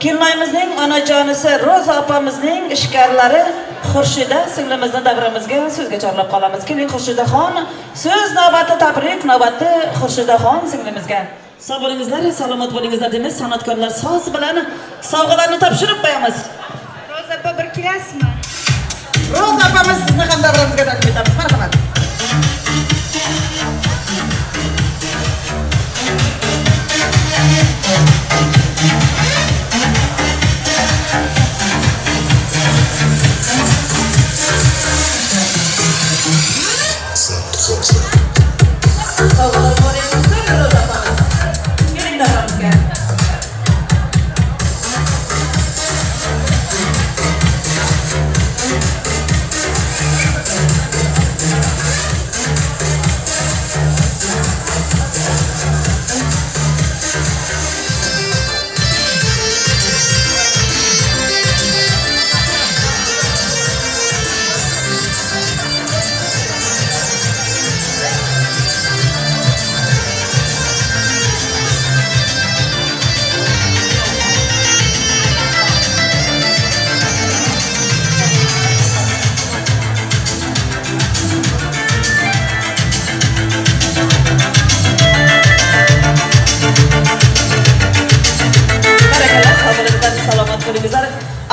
kelinoyimizning onajonisi Ro'za opamizning ishkarlari Xurshida singlimizni davramizga so'zga chorlab qolamiz. Keling Xurshidaxon, so'z navbati, tabrik navbati Xurshidaxon singlimizga. Sog' bo'lingizlar, salomat bo'lingizlar deymiz. San'atkorlar so'z bilan sovg'alarni topshirib qo'yamiz. Ro'za opa bir kelasizmi? Ro'za opamiz, sizni ham davramizga taklif etamiz. Marhamat.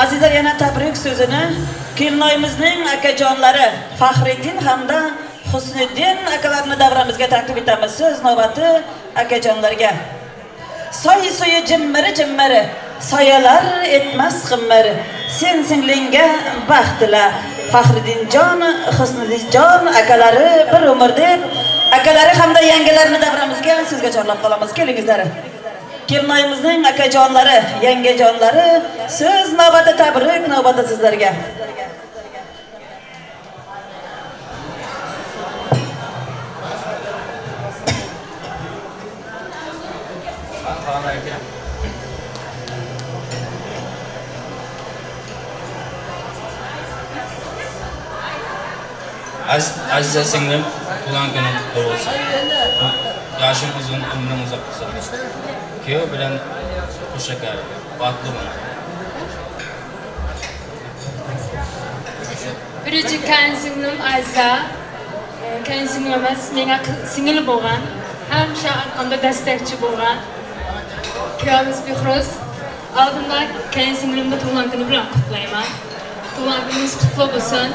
Azizlar, yana tabrik so'zini kelinoyimizning akajonlari Faxriddin hamda Husniddin akalarni davramizga taklif etamiz. So'z navbati akajonlarga. Soy suyu jimmiri jimmiri, soyalar etmas qimmiri. Sen singlingga baxt tila. Faxriddinjon, Husniddinjon akalari bir umr deb akalari hamda yangalarini davramizga so'zga chorlab qolamiz. Kelingizlar. Kelinoyimizning akajonlari, yangajonlari, so'z navbati tabrik navbati sizlarga. Aziza singlim, tug'ilgan kuning qutlug' bo'lsin. Yoshing uzun, umring uzoq bo'lsin. Kuyov bilan qo'shakar, baxtli bo'ling. Birinchi kayinsinglim Aziza, kayinsinglim emas, menga singil bo'lgan, hamisha arqamda dastakchi bo'lgan. Kuyovimiz Behruz. Oldinda kayinsinglimni tug'ilgan kuni bilan qutlayman. Tug'ilgan kuningiz qutlug' bo'lsin.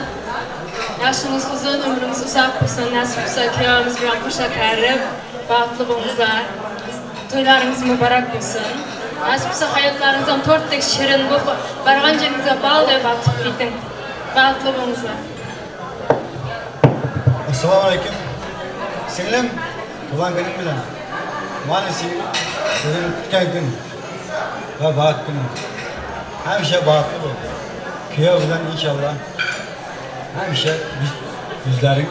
Yoshimiz uzun, umrimiz uzoq bo'lsin, nasib bo'lsa kuyovimiz bilan qo'sha qarib, baxtli bo'lingizlar. To'ylaringiz muborak bo'lsin. Nasib bo'lsa hayotlaringiz ham tortdek shirin bo'lib, borgan joyingizga balday botib keting. Baxtli bo'lingizlar. Assalomu alaykum. Singlim, tug'ilgan kuning bilan. Mani singlim kutgan kun va baxt kuni. Hamisha baxtli bo'l. Kuyov bilan inshaalloh hamisha yüzlerin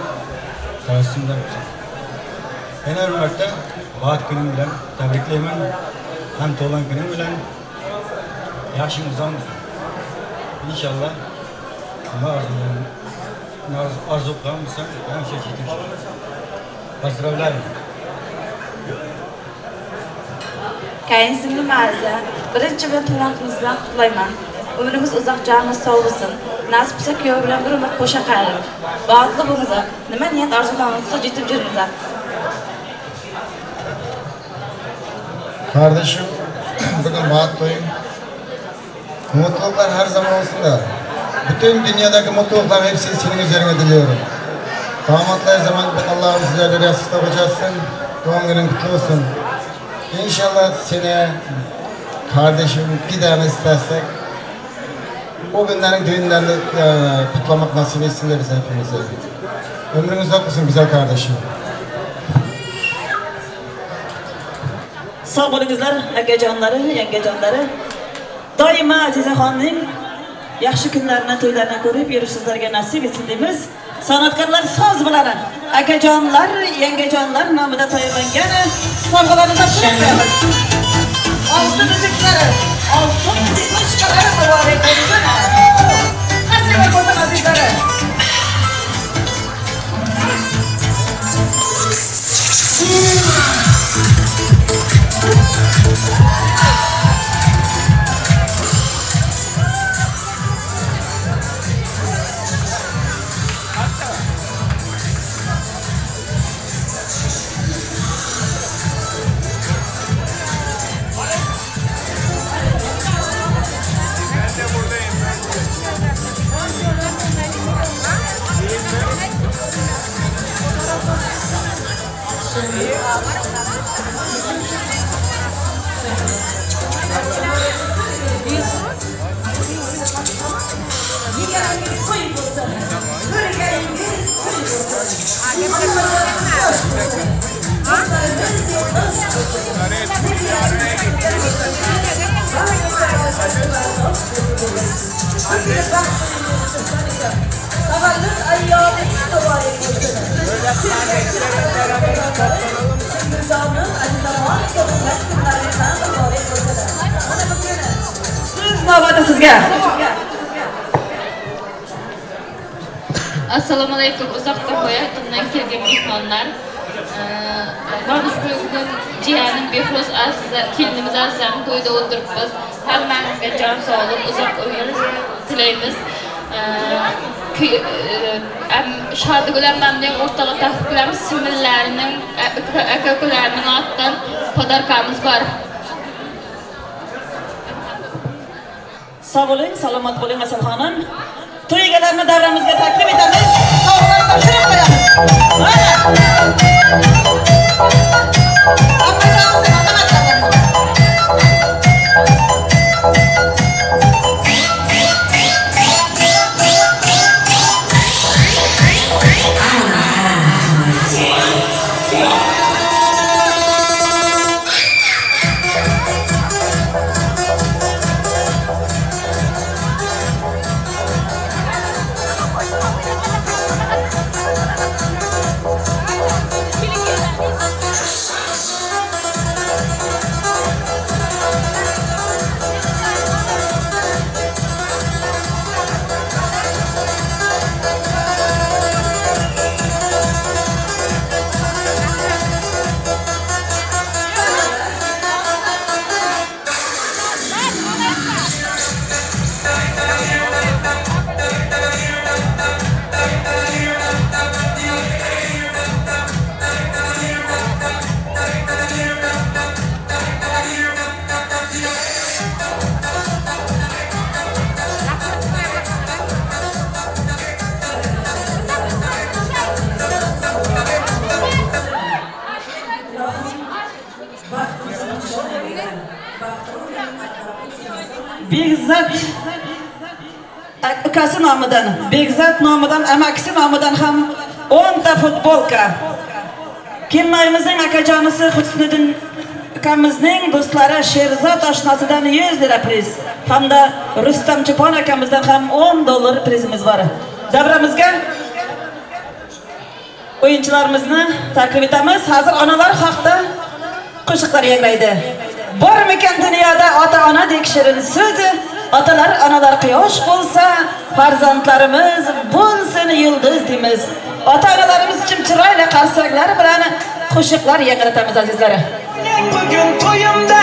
tabassumda olsun. Yana bir marta baxt kuning bilan tabriklayman. Ham tug'ilgan kuning bilan yoshing uzoq bo'lsin. Inshaalloh nima orzu qilgan bo'lsang, hamisha yetib. Поздравляю. Kayinsinglim Aziza, birinchi bilan tug'ilgan kuningiz bilan qutlayman. Umringiz uzoq, joningiz sog' bo'lsin. Nasib bo'lsa kuyov bilan bir umr qo'sha qarib. Baxtli bo'lingizlar. Nima niyat orzularingiz yetib yuringizlar. Kardeşim, bugün baht toyum. Mutluluklar her zaman olsun da. Bütün dünyadaki mutluluklar hepsini senin üzerine diliyorum. Damatlar her zaman Allah'ım sizlerle yastıkta kocatsın. Doğum günün kutlu olsun. İnşallah seneye kardeşim bir tane istersek o günlerin düğünlerini kutlamak nasip etsin de bize hepimize. Ömrünüz uzak olsun güzel kardeşim. Sog' bo'lingizlar akajonlari, yangajonlari. Doimo Azizaxonning yaxshi kunlarini, to'ylarini ko'rib yurish sizlarga nasib etsin deymiz. San'atkorlar so'z bilan akajonlar, yangajonlar nomida tayyorlangan sovg'alarni topshirib qo'yamiz. Oltin uzuklari, oltin tishkalari muborak bo'lsin. Qasrga bo'lsin azizlari. So'z navbati sizga. Assalomu alaykum. Uzoqdan va yaqindan kelgan mehmonlar. Bugun jiyanim Behruz Aziza, kelinimiz Azizani to'yida o'tiribmiz. Hammamizga jon sog'lik, uzoq umr tilaymiz. Shodigul ammamning o'rtog'i taklif qilamiz, singillarining, aka ukalarining otidan podarkamiz bor. Sog' bo'ling, salomat bo'ling Asal xonim. To'y egalarini davramizga taklif etamiz. Sovg'alarni topshirib qo'yamiz. Mana. Bekzod ukasi nomidan, Bekzod nomidan, amakisi nomidan ham 10 ta futbolka. Kelinoyimizning akajonisi Husniddin ukamizning do'stlari Sherzod oshnasidan 100 lira priz hamda Rustam Chopon akamizdan ham $10 prizimiz bor. Davramizga o'yinchilarimizni taklif etamiz. Hozir onalar haqida qo'shiqlar yangraydi. Bormikan dunyoda ota-onadek shirin so'zi, otalar, onalar quyosh bo'lsa, farzandlarimiz bo'lsin yulduz deymiz. Ota-onalarimiz uchun chiroyli qarsaklar bilan qo'shiqlar yangratamiz azizlar. Bugun to'yimda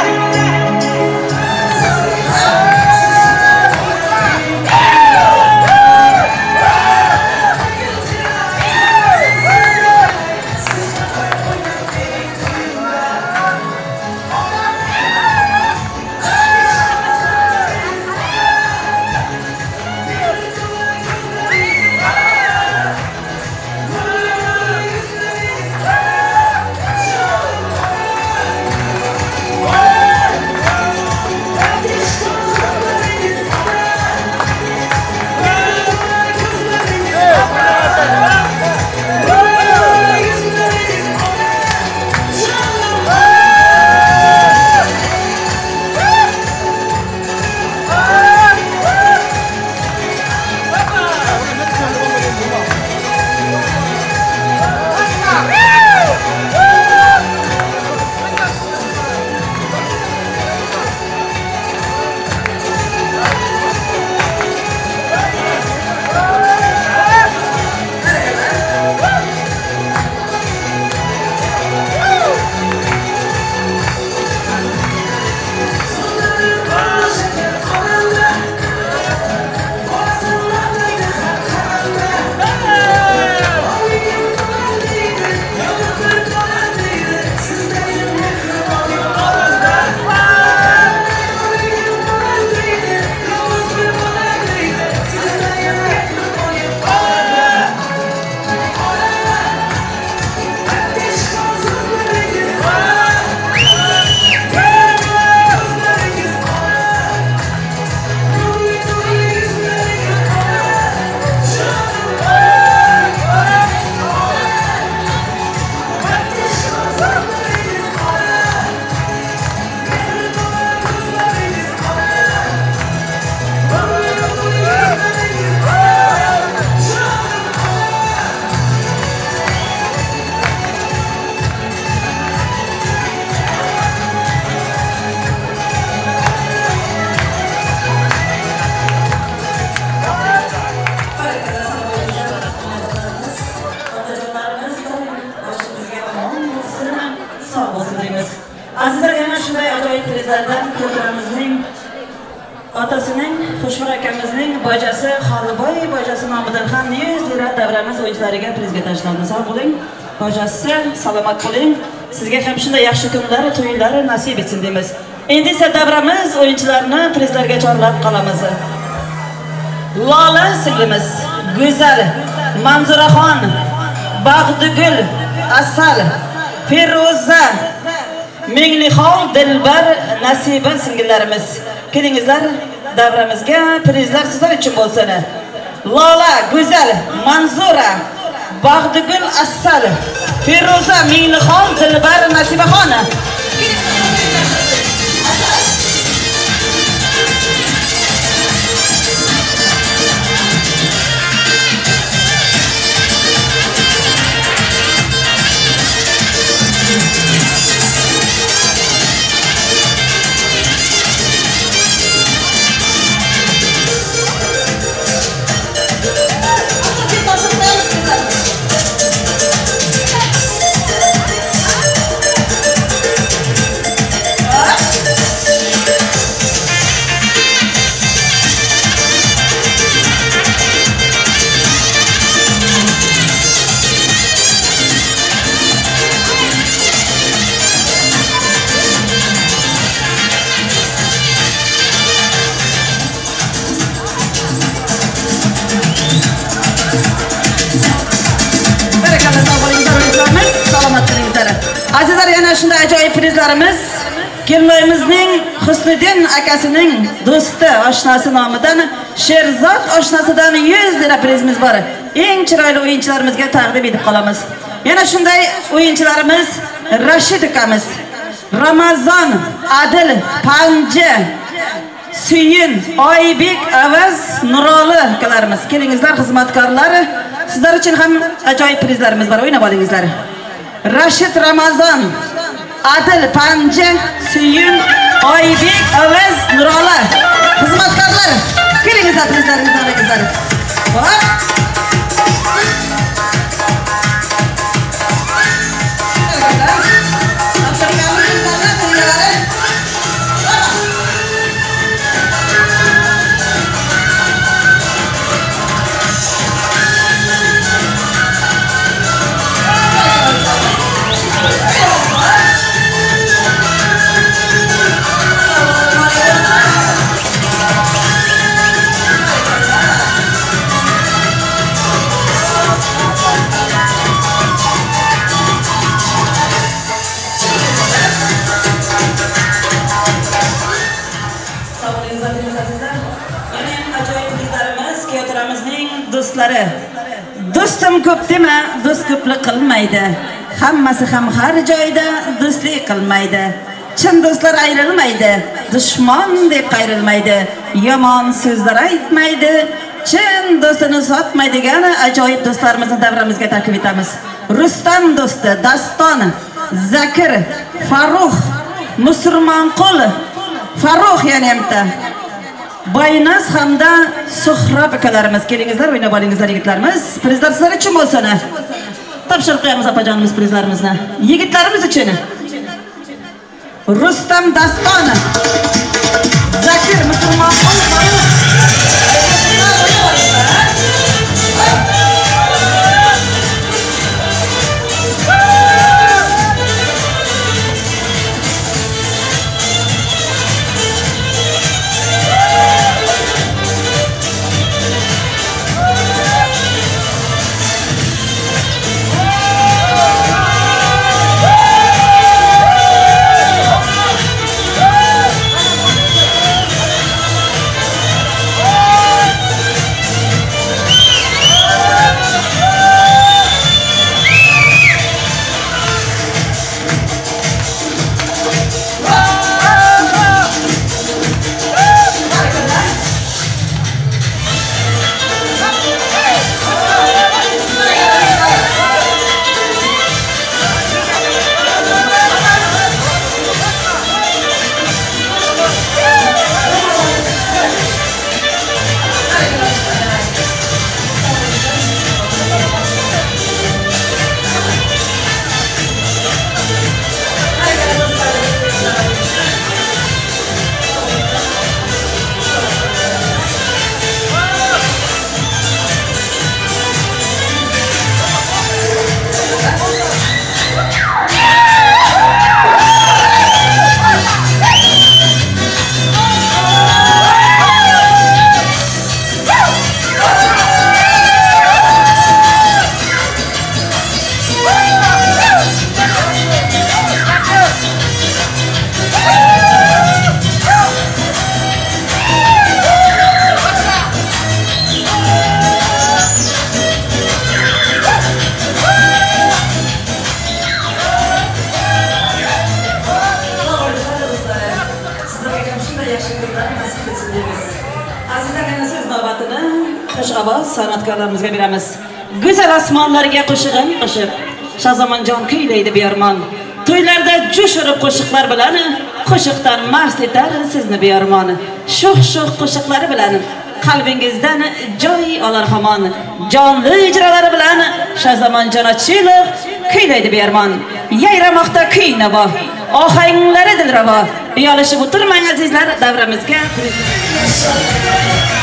Azizlar, yana shunday ajoyib prizlardan ko'rganimizning otasining, Xushvar akamizning bojasi Xoliboy bojasi nomidan ham 100 lira davramiz o'yinchilariga prizga tashlandi. Sog' bo'ling, bojasi, salomat bo'ling. Sizga ham shunday yaxshi kunlar, to'ylar nasib etsin deymiz. Endi esa davramiz o'yinchilarini prizlarga chorlab qolamiz. Lola singlimiz, Go'zal, Manzuraxon, Bag'digul, Asal, Feruza, Minglixon, Dilbar, Nasiba singillarimiz. Kelingizlar davramizga, prizlar sizlar uchun bo'lsin. Lola, Go'zal, Manzura, Bag'digul, Asal, Feruza, Minglixon, Dilbar, Nasibaxon. Azizlar, yana shunday ajoyib prizlarimiz Kelinboyimizning Husniddin akasining do'sti oshnasi nomidan Sherzod oshnasidan 100 lira prizimiz bor. Eng chiroyli o'yinchilarimizga taqdim etib qolamiz. Yana shunday o'yinchilarimiz Rashid ukamiz, Ramazon, Adil, Panja, Suyun, Oybek, Avaz, Nuroli ukalarimiz. Kelingizlar xizmatkorlari, sizlar uchun ham ajoyib prizlarimiz bor. O'ynab olingizlar. Rashid, Ramazon, Adil, Panja, Suyun, Oybek, Avaz, Nuroli xizmatkorlar. Kelingizlar prizlaringizni olingizlar. Hop. Do'stlari, do'stim ko'p dema, do'st ko'plik qilmaydi. Hammasi ham har joyda do'stlik qilmaydi. Chin do'stlar ayrilmaydi, dushman deb qayrilmaydi, yomon so'zlar aytmaydi, chin do'stini sotmaydigan ajoyib do'stlarimizni davramizga taklif etamiz. Rustam do'sti, Daston, Zakir, Farruh, Musulmonqul, Farruh yana hamda Boynas hamda Suhrob ukalarimiz. Kelingizlar, o'ynab olingizlar yigitlarimiz. Prizlar sizlar uchun bo'lsin. Topshirib qo'yamiz opajonimiz prizlarimizni. Yigitlarimiz uchun. Rustam Daston, Zakir, Musulmonqul, Farruh. San'atkorlarimizga beramiz. Go'zal osmonlarga qo'shig'im qo'shib, Shahzamonjon kuylaydi bearmon. To'ylarda jo'sh urib qo'shiqlar bilan, qo'shiqdan mast etar sizni bearmon. Sho'x-sho'x qo'shiqlari bilan qalbingizdan joy olar hamon. Jonli ijrolari bilan Shahzamonjon Ochilov kuylaydi bearmon. Yayramoqda kuy navo, ohanglari dilrabo. Uyalishib o'tirmang azizlar, davramizga. We'll be right back.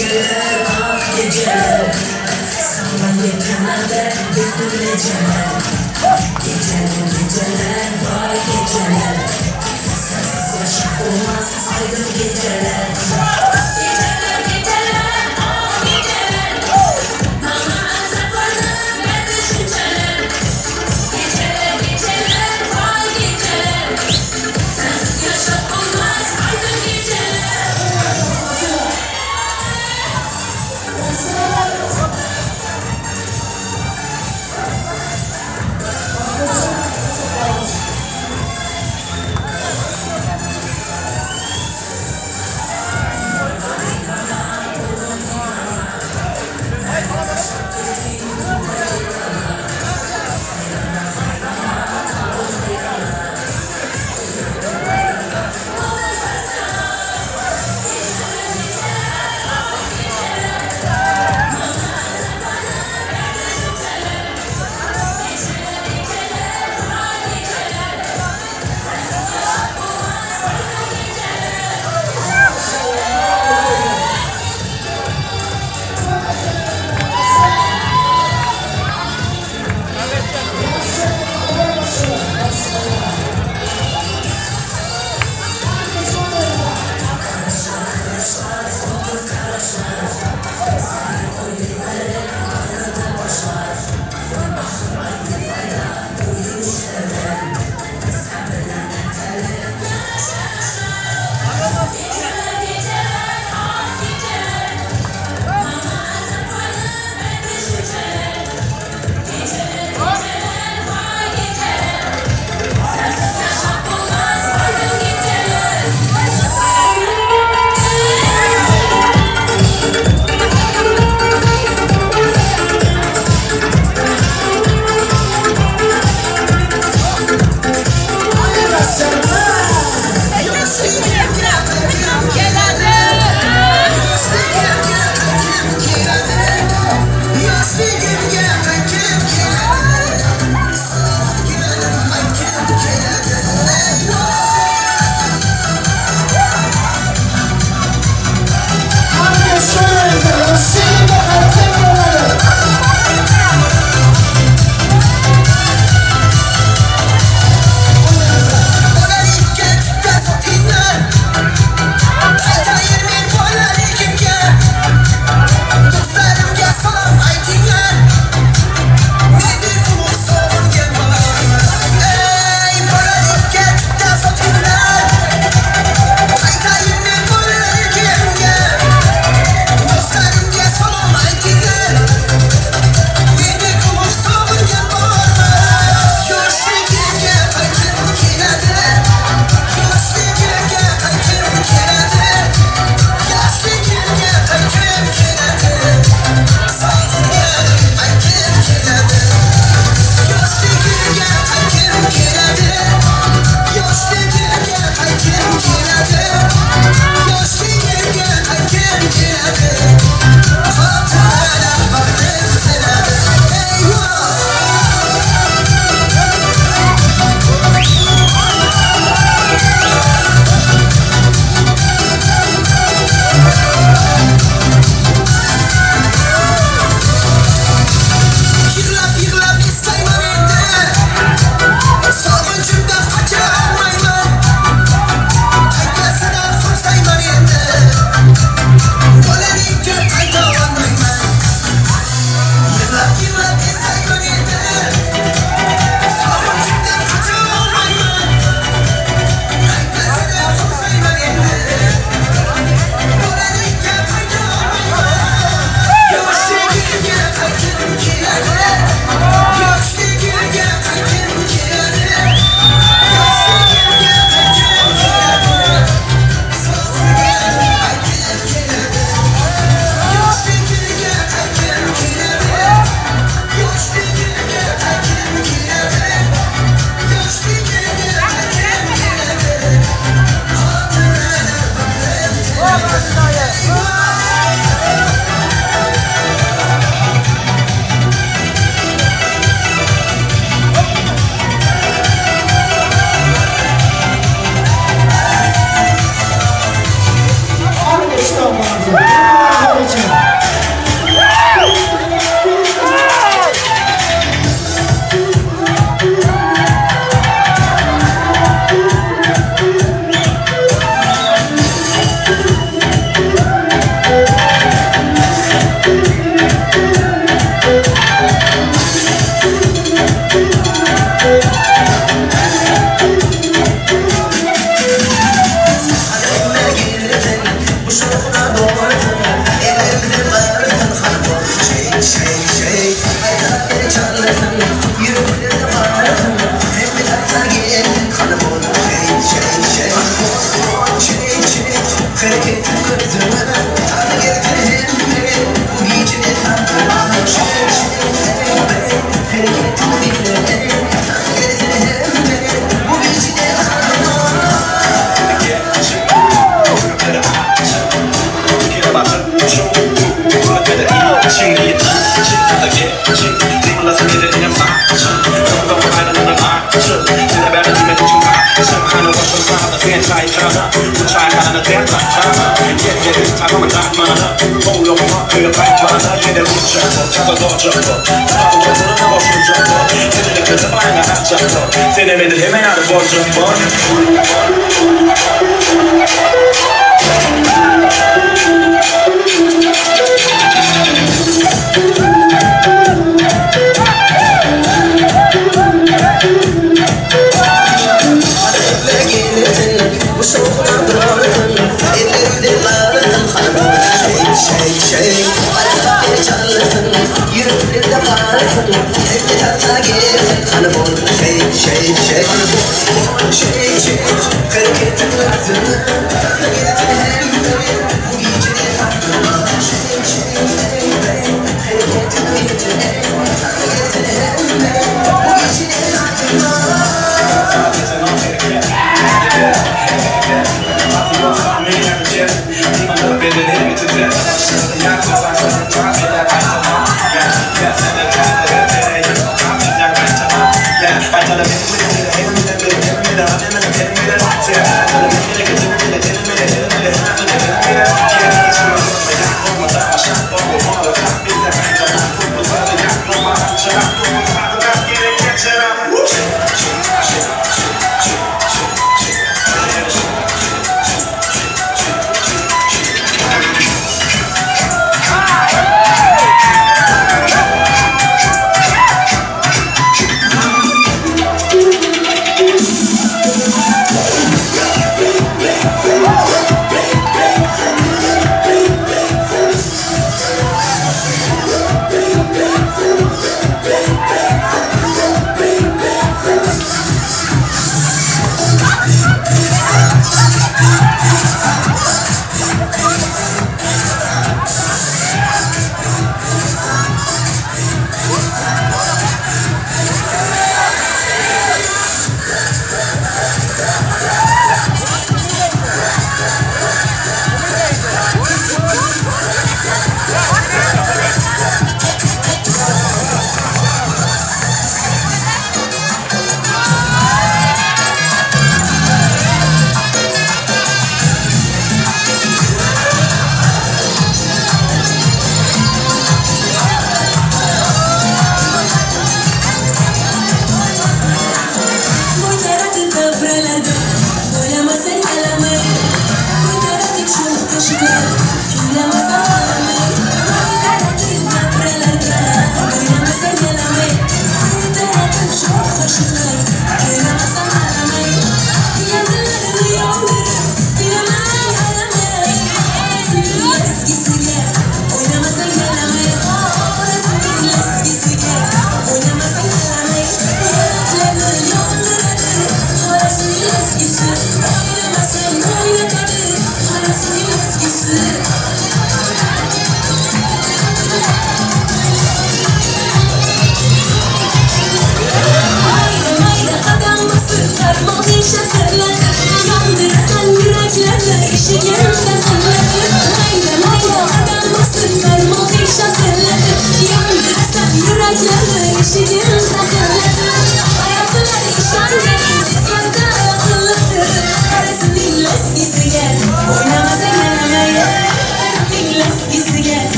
Geceler ah geceler, sana yetemem bütün geceler. Geceler geceler vay geceler, sensiz yaşam olmaz aydın geceler. Geceler geceler ah geceler, bana azaplarını ve düşünceler. Geceler geceler vay geceler, sensiz yaşam olmaz aydın geceler.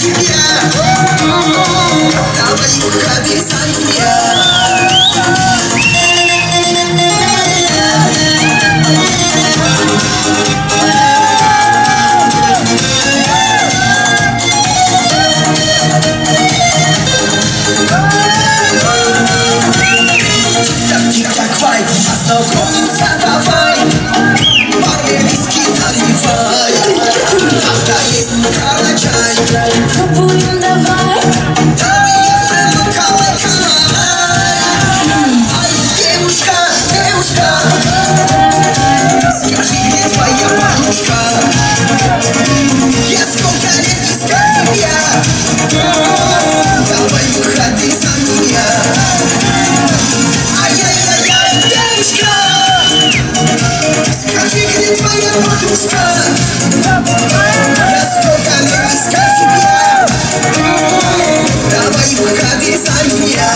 тебя. Давай выходи за меня. Тик-так, вай, познакомимся давай. Парни виски наливай. Когда есть карачай, пробуем давай. Давай я прям калай. Ай, девушка, девушка, скажи, где твоя подружка? Я сколько лет искал тебя. Давай выходи за меня. Ай-яй-яй-яй, девушка, скажи, где твоя подружка? Я сколько лет искал тебя. Давай выходи за меня.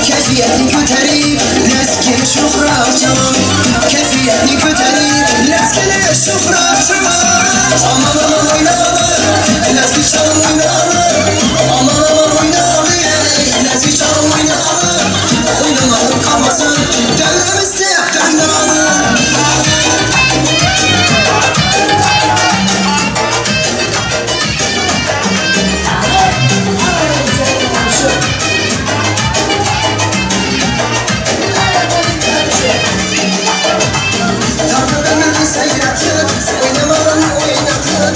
Keyfiyetini götürüp lezgini şuhra çalın. Keyfiyetini götürüp lezgini şuhra çalın. Aman aman oynama, lezgi çalın oynama. Aman aman oynama, lezgi çalın oynama. Oynamanın kalmasın, devrimizde oynama. Oynamadan oynatın,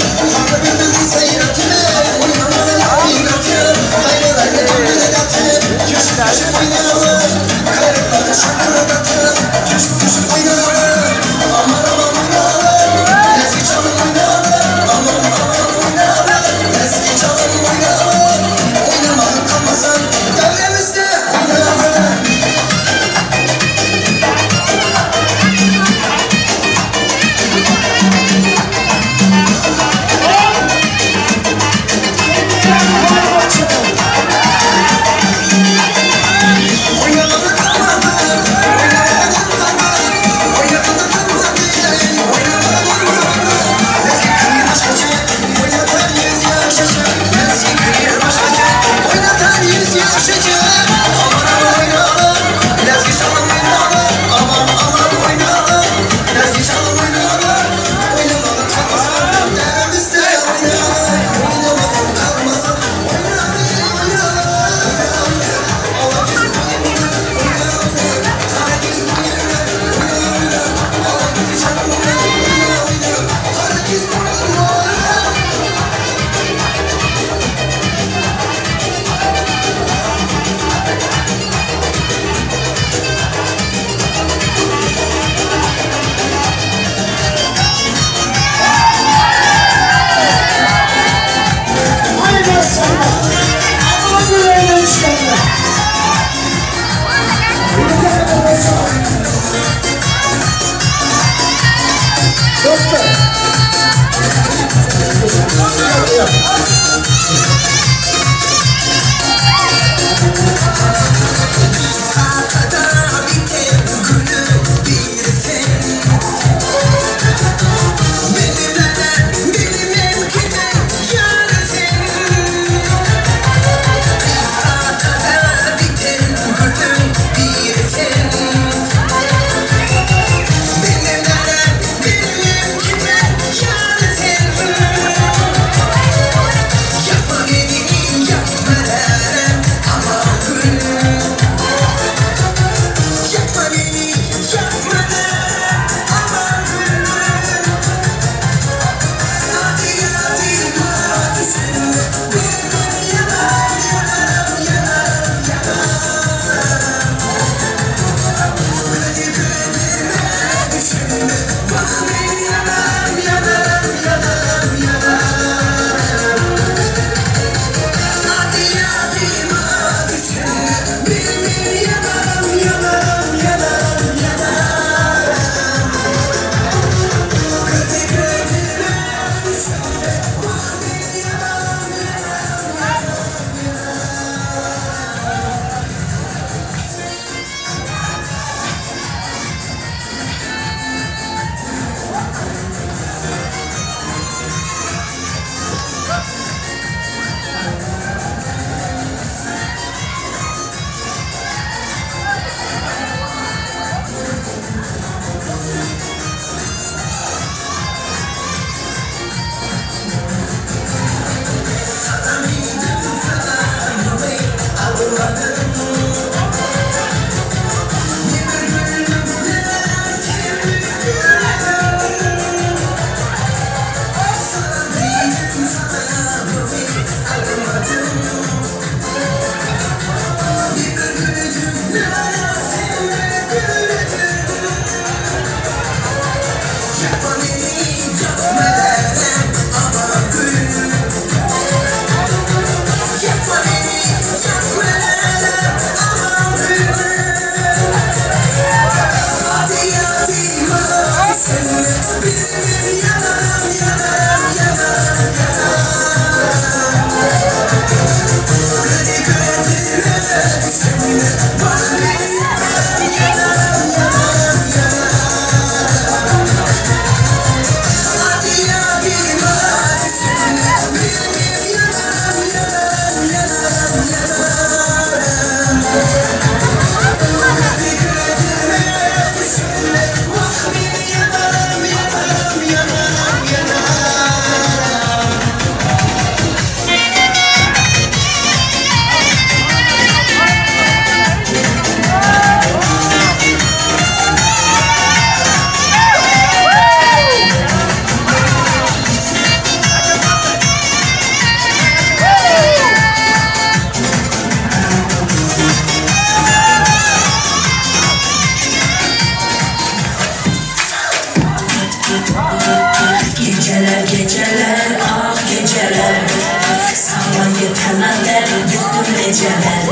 Geceler,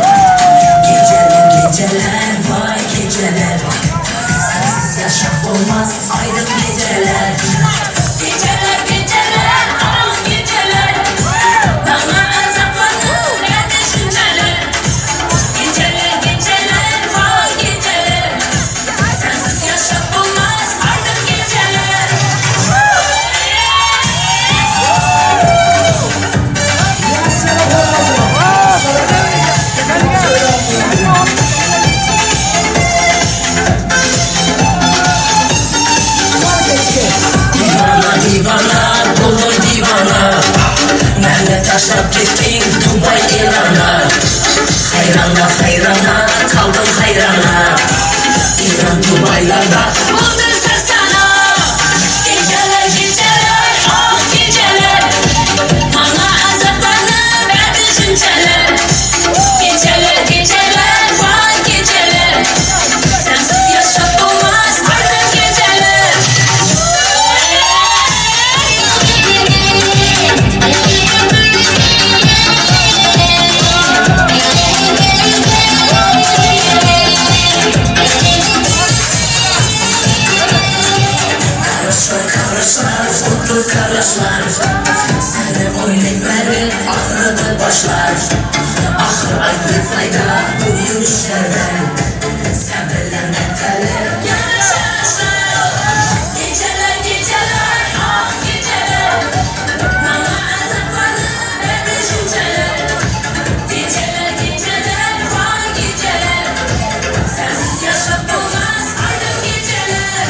geceler, geceler, vay geceler. Sensiz yaşam olmaz aydın geceler. Geceler, geceler, ah geceler. Bana azaplanır her düşünceler. Geceler, geceler, vay geceler. Sensiz yaşam olmaz aydın geceler. Divana, divana, buldum divana. Meni tashlab ketding Dubay Irana. Hayrana, hayrana, kaldım hayrana. İran Dubaylarda buldum sana. Geceler, geceler, ah geceler. Bana azaplanır her düşünceler. Geceler, geceler, vay geceler. Sensiz yaşam olmaz artık geceler. Karışlar, karışlar, mutlu karışlar. Seni oylayıp ağrıdı başlar. Ahır aydı fayda bu yürüyüşlerden. Sen bilen etelir yarışlar. Geceler, geceler, ah geceler. Bana azaplanır her düşünceler. Geceler, geceler, vay geceler. Sensiz yaşam olmaz aydın geceler.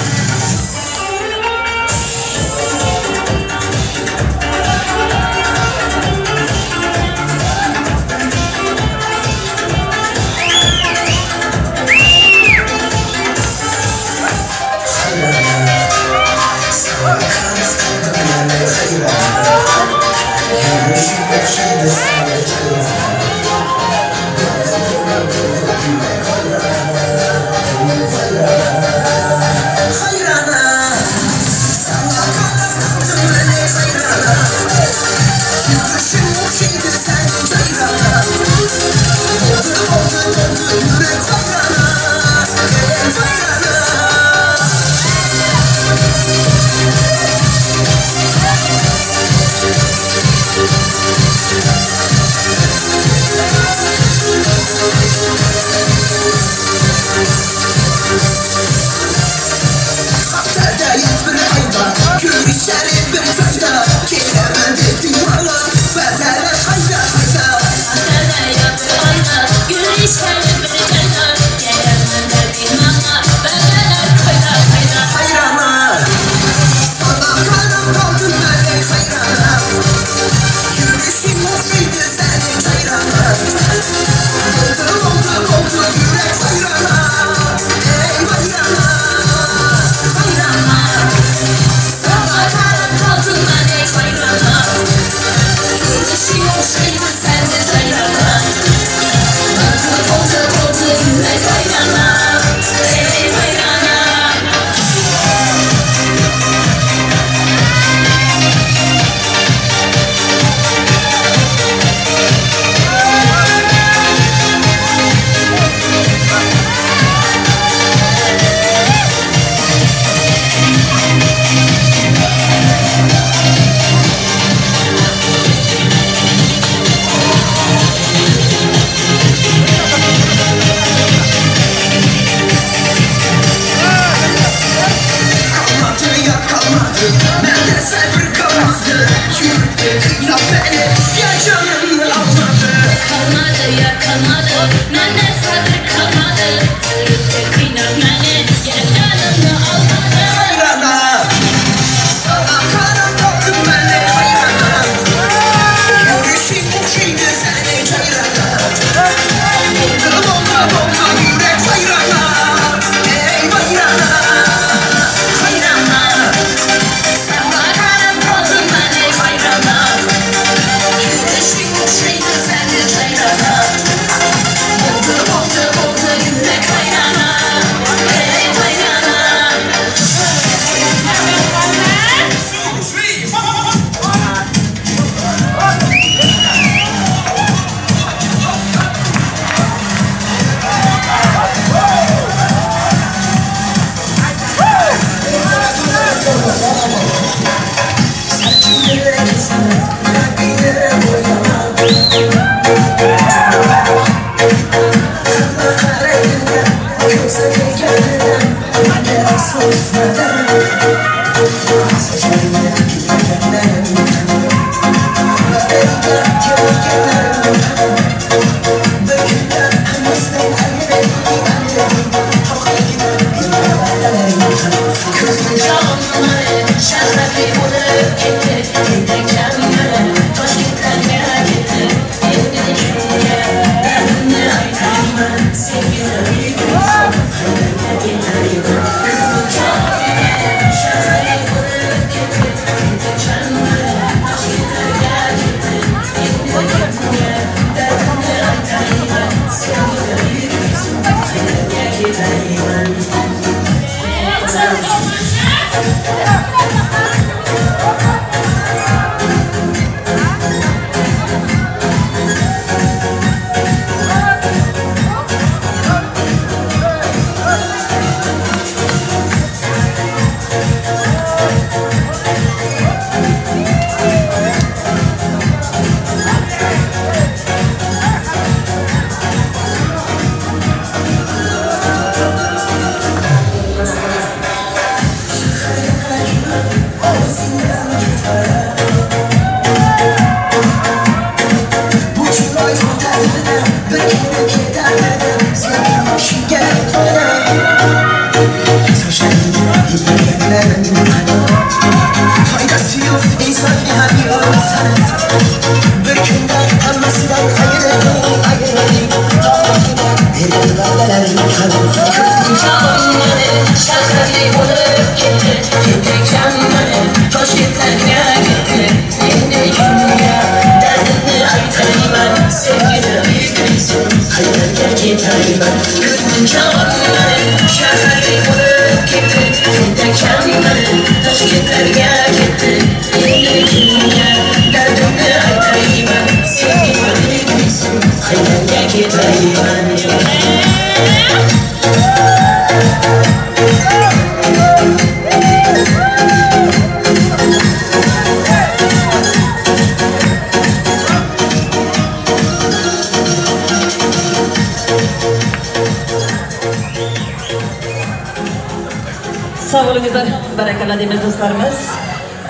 Barakalla deymiz do'stlarimiz.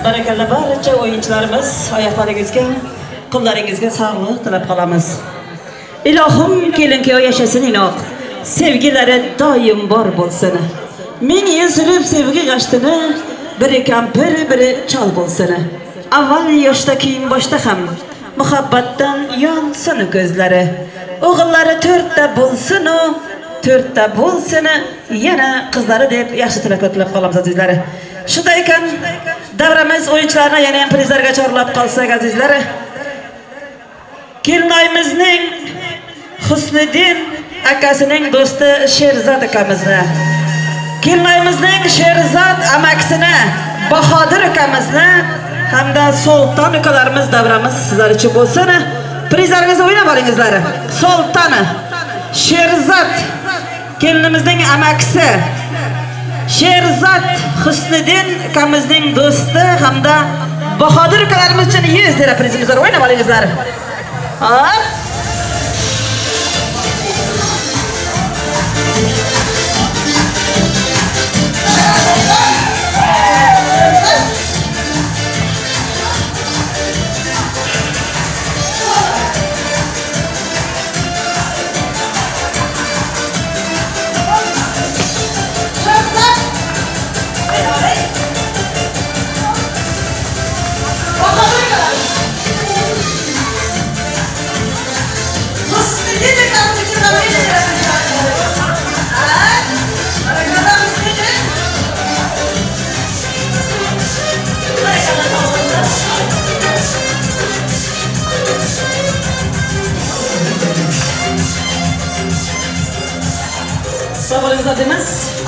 Barakalla barcha o'yinchilarimiz, oyoqlaringizga, qo'llaringizga sog'lik tilab qolamiz. Ilohim kelin-kuyov yashasin inoq, sevgilari doim bor bo'lsin. Ming yil surib sevgi gashtini, biri kampir, biri chol bo'lsin. Avval yoshda, keyin boshda ham muhabbatdan yonsin ko'zlari. O'g'illari to'rtta bo'lsin u, to'rtta bo'lsin, yana qizlari deb yaxshi tilaklar tilab qolamiz azizlar. Shunday ekan, davramiz o'yinchilarini yana ham prizlarga chorlab qolsak azizlar. Kelinoyimizning Husniddin akasining do'sti Sherzod akamizni, kelinoyimizning Sherzod amakisini Bahodir akamizni hamda Sulton ukalarimiz davramiz sizlar uchun bo'lsin. Prizlaringizni o'ynab olingizlar. Sulton, Sherzod kelinimizning amakisi, Sherzod Husniddin akamizning do'sti hamda Bahodir ukalarimiz uchun 100 lira prizimiz bor. O'ynab olingizlar. Hop.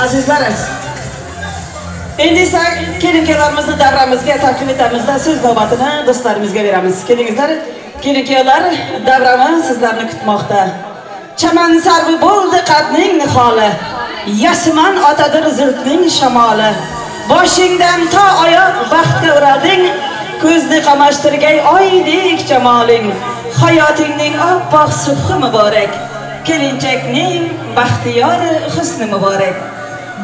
Azizlar, endi esa kelin-kuyovlarimizni davramizga taklif etamizda so'z navbatini do'stlarimizga beramiz. Kelingizlar, kelin-kuyovlar, davramiz sizlarni kutmoqda. Chaman sarvi bo'ldi qadning niholi, yasman otadir zulfning shamoli. Boshingdan to oyoq baxtga urading, ko'zni qamashtirgay oydek jamoling. Hayotingning oppoq subhi muborak, kelinchakning baxtiyor husni muborak.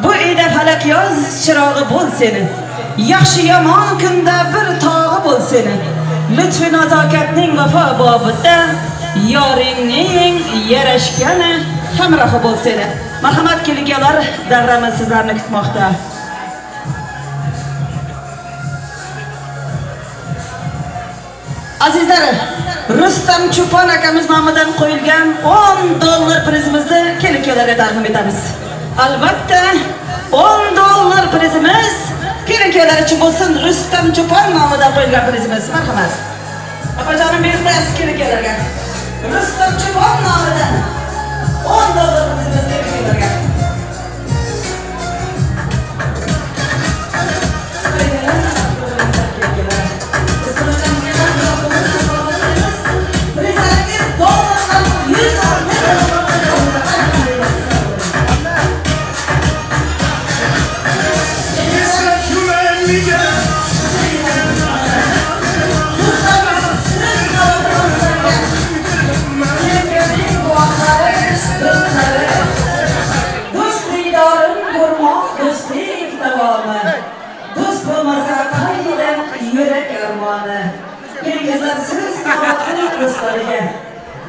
Bu uyda falak yoz chirog'i bo'l seni. Yaxshi yomon kunda bir tog'i bo'l seni. Lutfi nazokatning vafo bobida yoringning yarashgani hamrohi bo'l seni. Marhamat kelganlar, davramiz sizlarni kutmoqda. Azizlar, Rustam Cho'pon akamiz nomidan qo'yilgan $10 prizimizni kelin-kuyovlarga taqdim etamiz. Albatta, $10 prizimiz kelin-kuyovlar uchun bo'lsin. Rustam Cho'pon nomidan qo'yilgan prizimiz. Marhamat. Opajonim berib kelin-kuyovlarga. Rustam Cho'pon nomidan $10 prizimiz kelin-kuyovlarga.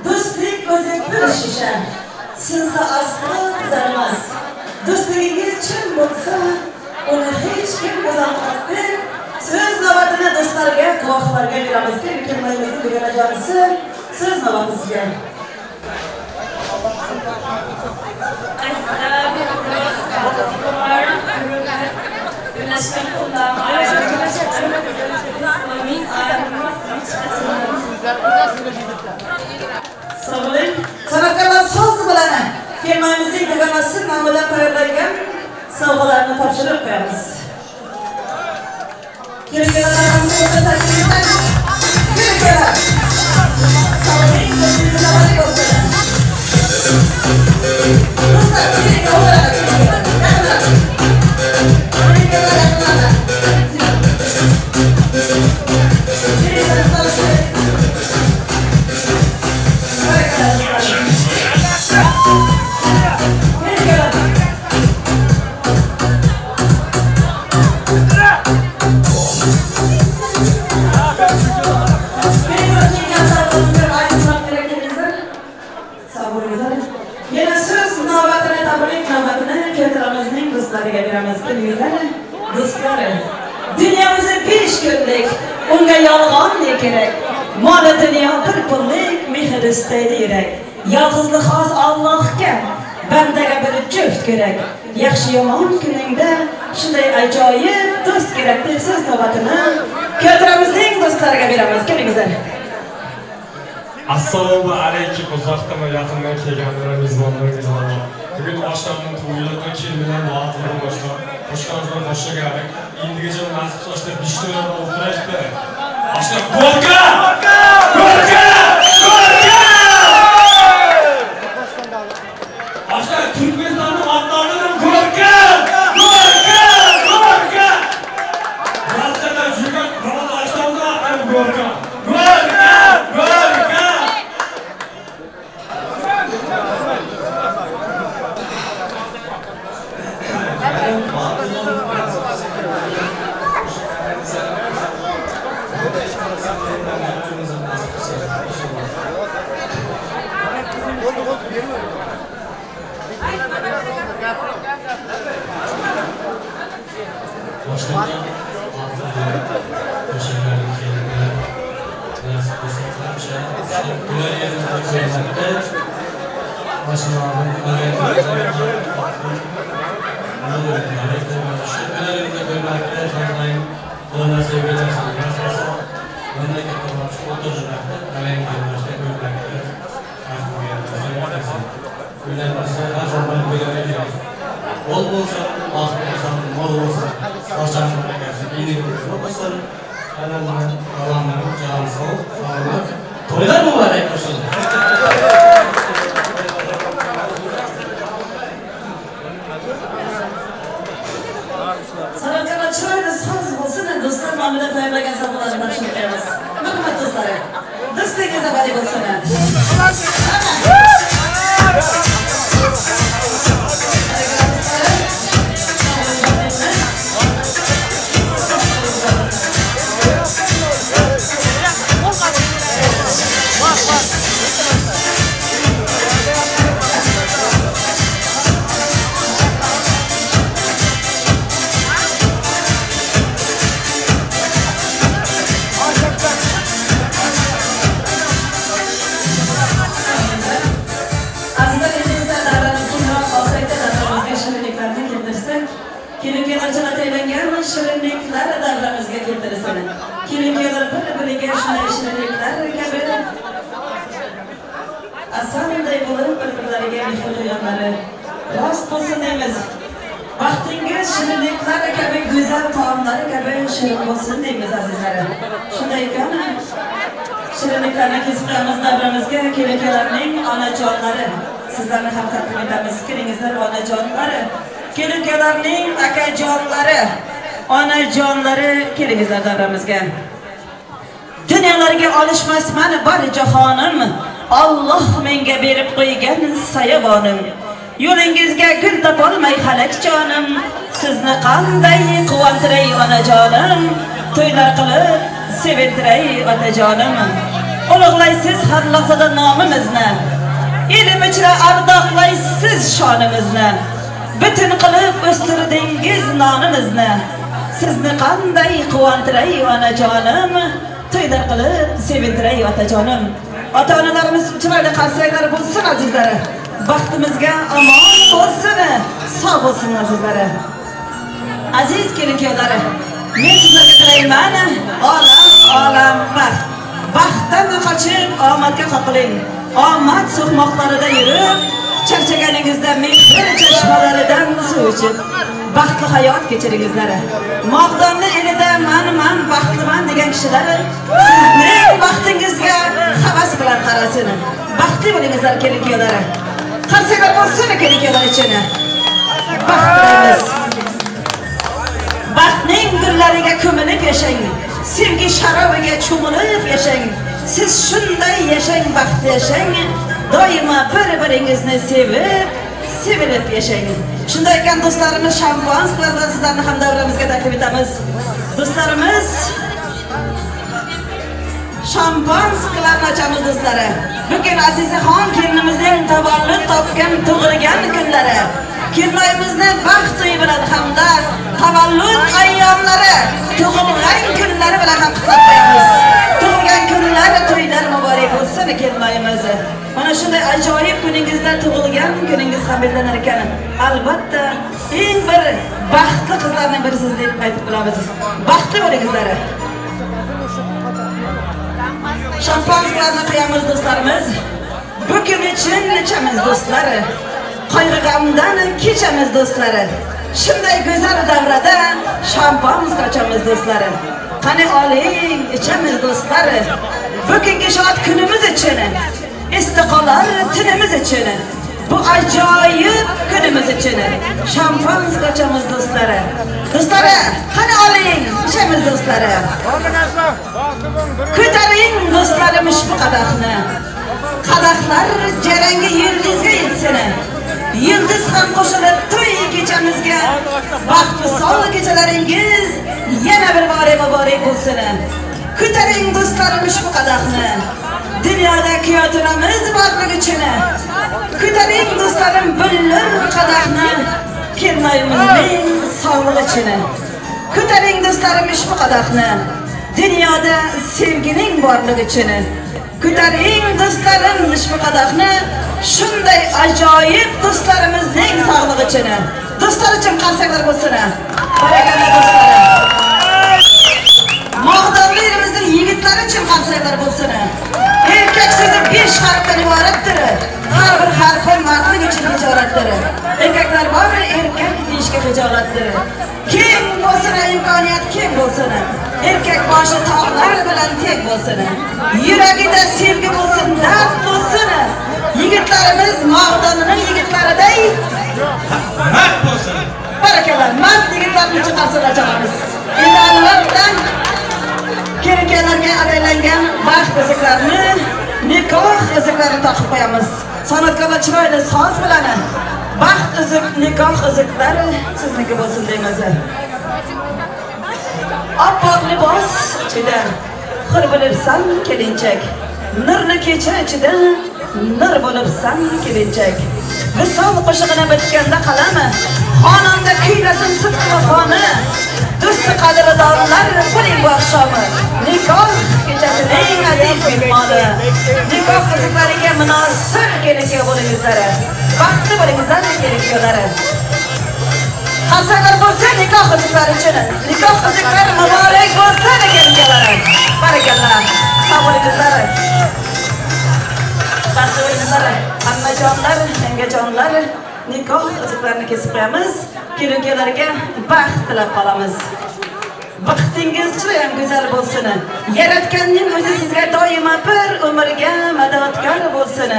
Do'stlik o'zi bir shisha, sinsa aslo tuzalmas. Do'stligingiz chin bo'lsa, uni hech kim buzolmas deb so'z navbatini do'stlarga, guvohlarga beramiz. Kelin-kuyovlarimizning dugonajonisi, so'z navbati sizga. Sog' bo'ling. San'atkorlar so'z bilan kelmamizning dugonasi nomidan tayyorlangan sovg'alarni topshirib qo'yamiz. Kelin-kuyovlar. Sog' bo'ling, do'stlar, bo'lsin. Do'stlar, kelin-kuyovlar, yaqinlar. Kelin-kuyovlar, yaqinlar. Yana so'z navbatini tabrik navbatini keltiramizning do'stlariga beramiz. Kelinglar, do'stlar. Dunyomizda 5 kunlik, unga yolg'on ne kerak? Moli dunyo bir pullik, mehr istaydi yurak. Yolg'izlik xos Allohga, bandaga bir juft kerak. Yaxshi yomon kuningda shunday ajoyib do'st kerak deb so'z navbatini keltiramizning do'stlariga beramiz. Kelinglar. Assalomu alaykum uzoqdan va yaqindan kelganlar, mezbonlar, mezbonlar. Bugun oshlarning to'yida kelganlar vaqtini boshlab, qo'shqonlar boshlagan. Endigacha nasib sochda 5 ta o'tirishdi. Oshlar ko'rka! Ko'rka! Ko'rka! Oshlar Turkmanistonning otlaridan ko'rka! Ko'rka! Ko'rka! Rossiyadan yurgan Ramazon oshlarimizni ko'rka! Ko'rka! Ko'rka! Bol bo'lsin, baxt bo'lsin, mol bo'lsin, bo'lsin, joni sog', salomat, to'ylar muborak bo'lsin. San'atkorlar chiroyli so'z bo'lsin, do'stlar nomidan tayyorlagan sovg'alarni topshirib qo'yamiz. Marhamat do'stlar. Do'stligingiz abadiy bo'lsin. Kelin-kuyovlar ataylangani shirinliklar davramizga keltirilsin. Kelin-kuyovlar bir-biriga shunday shirinliklar kabi asalday bo'lib bir-birlariga mehr qo'yganlari rost bo'lsin deymiz. Baxtingiz shirinliklar kabi go'zal taomlari kabi shirin bo'lsin deymiz azizlarim. Shunday ekan shirinliklarni kesib qo'yamiz davramizga. Kelin-kuyovlarning onajonlari, sizlarni ham taqdim etamiz. Kelingizlar onajonlari, kelin-kuyovlarning akajonlari, onajonlari, kelingizlar davramizga. Dunyolarga olishmasman bor jahonim, Alloh menga berib qo'ygan sayabonim. Yo'lingizga gul topolmay halak jonim, sizni qanday quvontiray onajonim, to'ylar qilib sevintiray otajonim. Ulug'laysiz har lahzada nomimizni, ilim ichra ardoqlaysiz shonimizni, butun qilib o'stirdingiz nonimizni. Sizni qanday quvontiray onajonim, to'ylar qilib sevintiray otajonim. Ota-onalarimiz chiroyli qarsaklar bo'lsin azizlari. Baxtimizga omon bo'lsin, sog' bo'lsin azizlari. Aziz kelin-kuyovlari, men sizlarga tilayman olam olam baxt. Baxtdan qochib omadga qoqiling. Omad so'qmoqlarida yurib, charchaganingizda mehr chashmalaridan suv ichib, baxtli hayot kechiringizlar. Mog'donni elida man baxtliman degan kishilar sizning baxtingizga havas bilan qarasin. Baxtli bo'lingizlar kelin-kuyovlari. Qarsaklar bo'lsin kelin-kuyovlar uchun. Baxt tilaymiz. Baxtning gullariga ko'milib yashang, sevgi sharobiga cho'milib yashang. Siz shunday yashang, baxtli yashang. Doimo bir-biringizni sevib, sevilib yashang. Shunday ekan do'stlarimiz, shampanskilar bilan sizlarni ham davramizga taklif etamiz. Do'stlarimiz, shampanskilarni ochamiz do'stlari. Bugun Azizaxon kelinimizning tavallud topgan tug'ilgan kunlari. Kelinoyimizni baxt to'yi bilan hamda tavallud ayyomlari, tug'ilgan kunlari bilan ham qutlab qo'yamiz. Tug'ilgan kunlari, to'ylar muborak bo'lsin kelinoyimiz. Mana shunday ajoyib kuningizda tug'ilgan kuningiz ham belgilanar ekan. Albatta, eng bir baxtli qizlarning birisiz deb aytib bilamiz. Baxtli bo'lingizlar. Shampanskilarni qo'yamiz do'stlarimiz. Bu kun uchun ichamiz do'stlar. Qayg'u-g'amdan kechamiz do'stlari. Shunday go'zal davrada shampanskiy ochamiz do'stlari. Qani oling, ichamiz do'stlari. Bugungi shod kunimiz uchun, istiqolar tinimiz uchun, bu ajoyib kunimiz uchun shampanskiy ochamiz do'stlari. Do'stlari, qani oling, ichamiz do'stlari. Ko'taring do'stlarim ushbu qadahni. Qadahlar jarangi yulduzga yetsin. Yulduz ham qo'shilib to'y kechamizga. Baxt visol kechalaringiz yana bir bora muborak bo'lsin. Ko'taring do'stlarim ushbu qadahni. Dunyoda kuyotiramiz borligi uchun. Ko'taring do'stlarim billur qadahni. Kelinoyimizning sog'lig'i uchun. Ko'taring do'stlarim ushbu qadahni. Dunyoda sevgining borligi uchun. Ko'taring do'stlarim ushbu qadahni. Shunday ajoyib do'stlarimizning sog'lig'i uchun. Do'stlar uchun qarsaklar bo'lsin. Barakalla do'stlarim. Mog'dorli elimizning yigitlari uchun qarsaklar bo'lsin. Erkak so'zi 5 harfdan iboratdir. Har bir harfi mardlik uchun hijolatdir. Erkaklar bor, erkak deyishga hijolatdir. Keng bo'lsin imkoniyat, keng bo'lsin. Erkak boshi tog'lar bilan teng bo'lsin. Yuragida sevgi bo'lsin, dard bo'lsin. Yigitlarimiz Mog'donining yigitlariday mard bo'lsin. Barakalla, mard yigitlarni uchun qarsalar chalamiz. Endi albatta kelin-kuyovlarga adaylangan baxt uzuklarini, nikoh uzuklarini taqib qo'yamiz. San'atkorlar chiroyli soz bilan baxt uzuk, nikoh uzuklari sizniki bo'lsin deymiz. Oppoq libos ichida hur bo'libsan kelinchak, nurli kecha ichida nur bo'libsan kelinchak. Visol qo'shig'ini bitganda qalami, xonanda kuylasin sidq vafoni. Do'sti qadrdonlar bo'ling bu oqshomi, nikoh kechasining aziz mehmoni. Nikoh uzuklariga munosib kelin-kuyov bo'lingizlar. Baxtli bo'lingizlar kelin-kuyovlari. Qarsaklar bo'lsin nikoh uzuklari uchun. Nikoh uzuklari muborak bo'lsin kelin-kuyovlar. Barakallah. Sog' bo'linglar. Baxtli bo'linglar. Hammajonlar, yangajonlar, nikoh uzuklarini kesib qo'yamiz. Kelin-kuyovlarga baxt tilab qolamiz. Baxtingiz juda go'zal bo'lsin. Yaratganning o'zi sizga doimo bir umrga madadkor bo'lsin.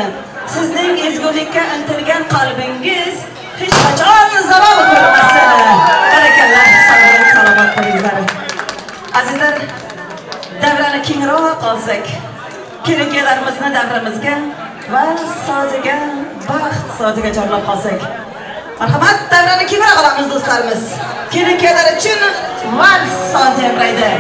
Sizning ezgulikka intilgan qalbingiz hech qachon zavol ko'rmasin. Barakallah, sog' bo'ling, salomat bo'linglar. Azizlar, davrani kengroq olsak, kelin-kuyovlarimizni davramizga va soziga, baxt soziga chorlab qolsak. Marhamat, davrani kengroq olamiz do'stlarimiz. Kelin-kuyovlar uchun vals sozi yangraydi.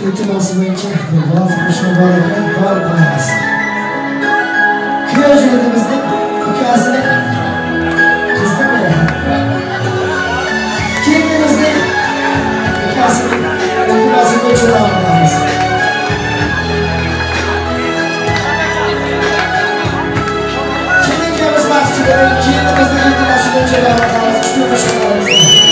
İltimos'i bo'yicha muborak bor qilamiz. Kuyov jigitimizning ukasini Da'vat qilamiz, kuchli qo'shiqlarimizni.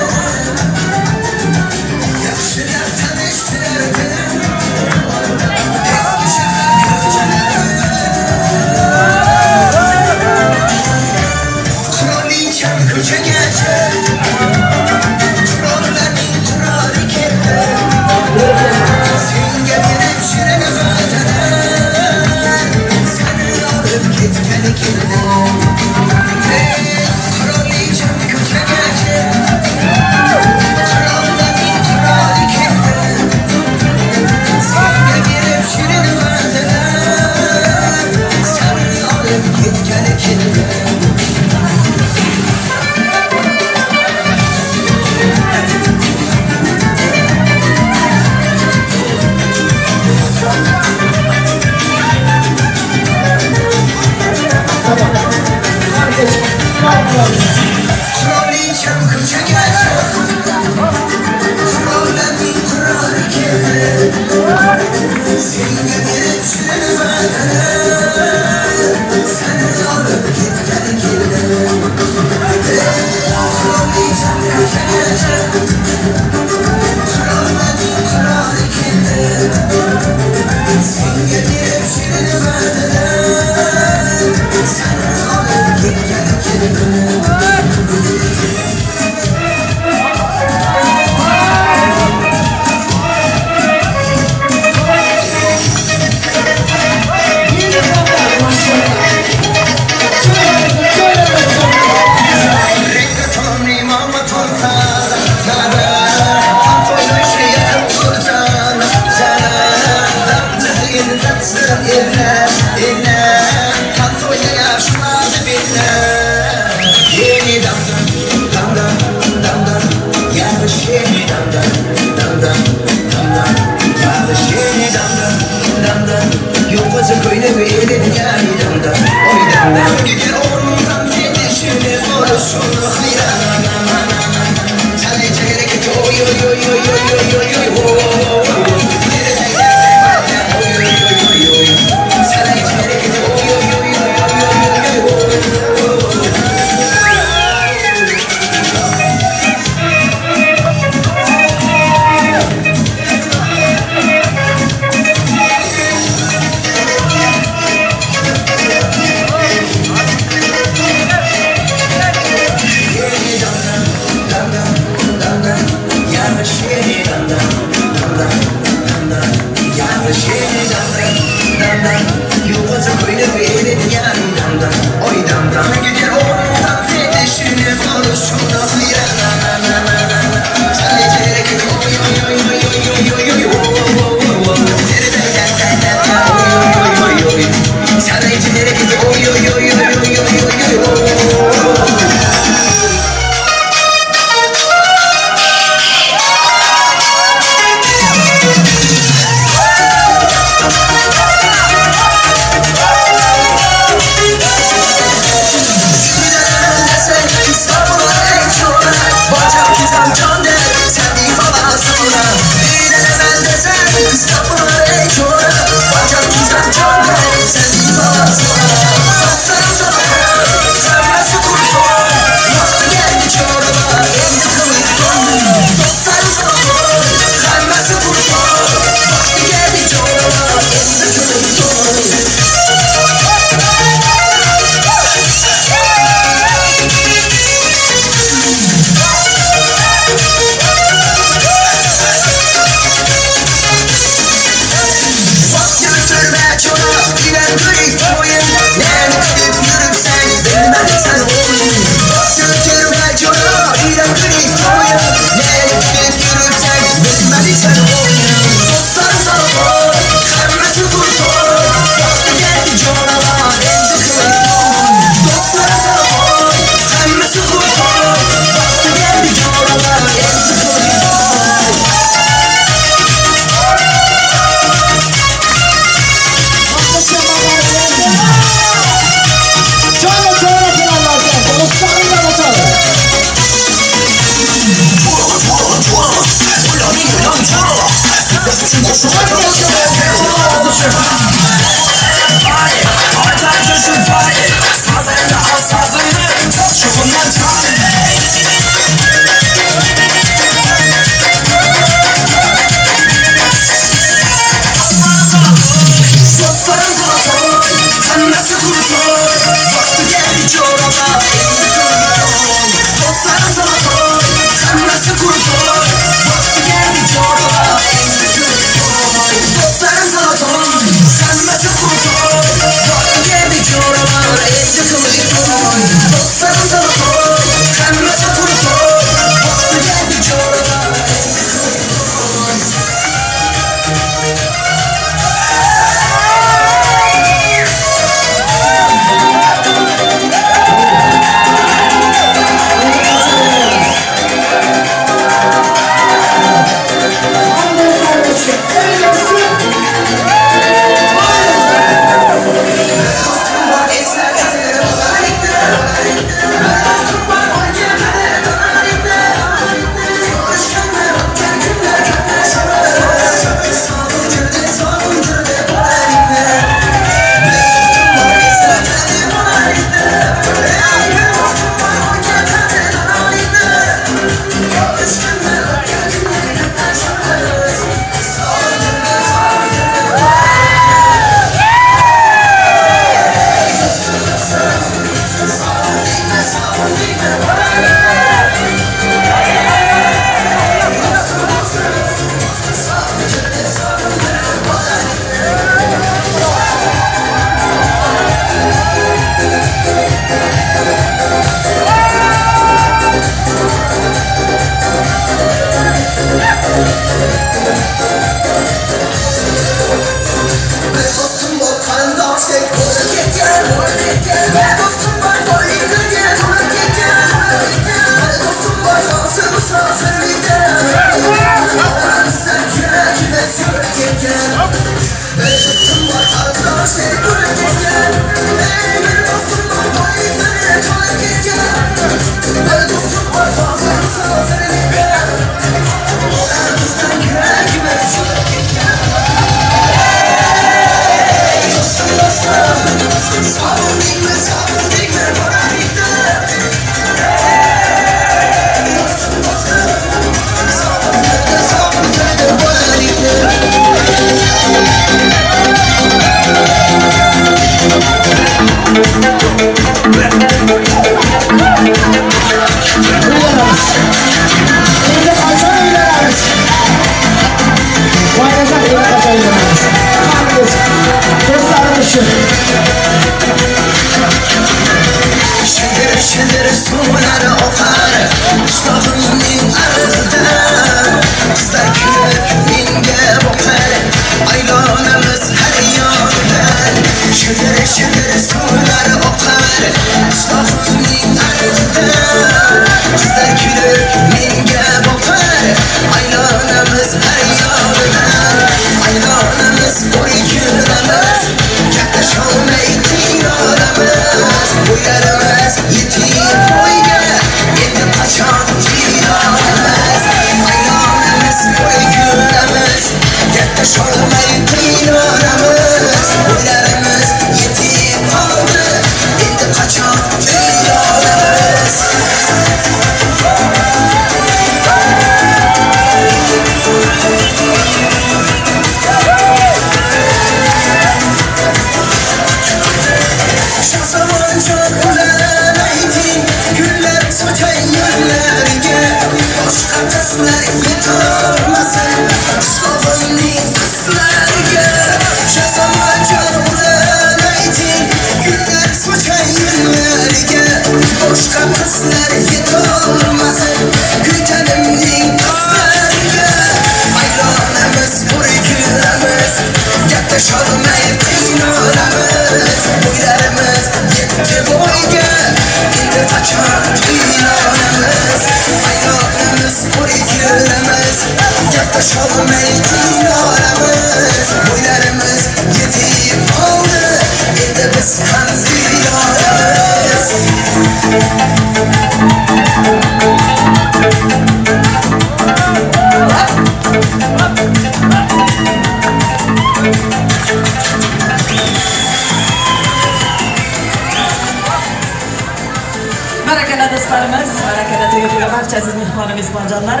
Barakalla do'stlarimiz, barakalla to'yga barcha aziz mehmon mezbonjonlar,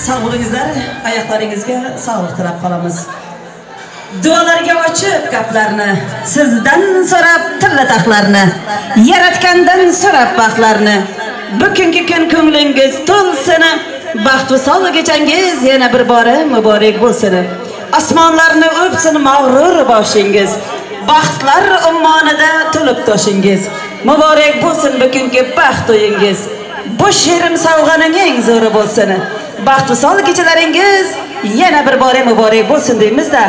sog' bo'lingizlar, oyoqlaringizga sog'liq tilab qolamiz. Duolarga ochib gaplarni, sizdan so'rab tilla taxlarni, yaratgandan so'rab baxtlarni. Bugungi kun ko'nglingiz to'lsin, baxt visol kechangiz yana bir bora muborak bo'lsin. Osmonlarni o'psin mag'rur boshingiz, baxtlar ummonida to'lib toshingiz. Muborak bo'lsin bugungi baxt to'yingiz. Bu she'rim sovg'aning eng zo'ri bo'lsin. Baxt visol kechalaringiz yana bir bora muborak bo'lsin deymiz-da.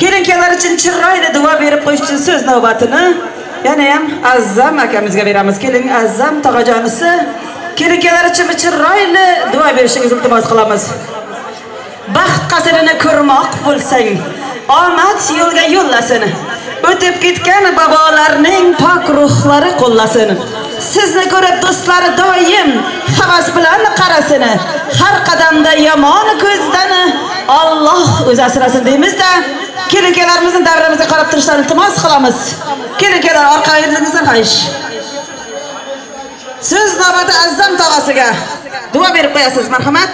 Kelin-kuyovlar uchun chiroyli duo berib qo'yish uchun so'z navbatini yana ham Azzam akamizga beramiz. Keling Azzam tog'ajonisi, kelin-kuyovlar uchun chiroyli duo berishingizni iltimos qilamiz. Baxt qasrini ko'rmoq bo'lsang, omad yo'lga yo'llasin. O'tib ketgan bobolarning pok ruhlari qo'llasin. Sizni ko'rib do'stlari doim havas bilan qarasin. Har qadamda yomon ko'zdan Alloh o'zi asrasin deymiz-da. Kelin-kuyovlarimizni davramizga qarab turishlarini iltimos qilamiz. Kelin-kuyovlar orqaga yuringizdan xohish. So'z navbati Azzam tog'asiga. Duo berib qo'yasiz, marhamat.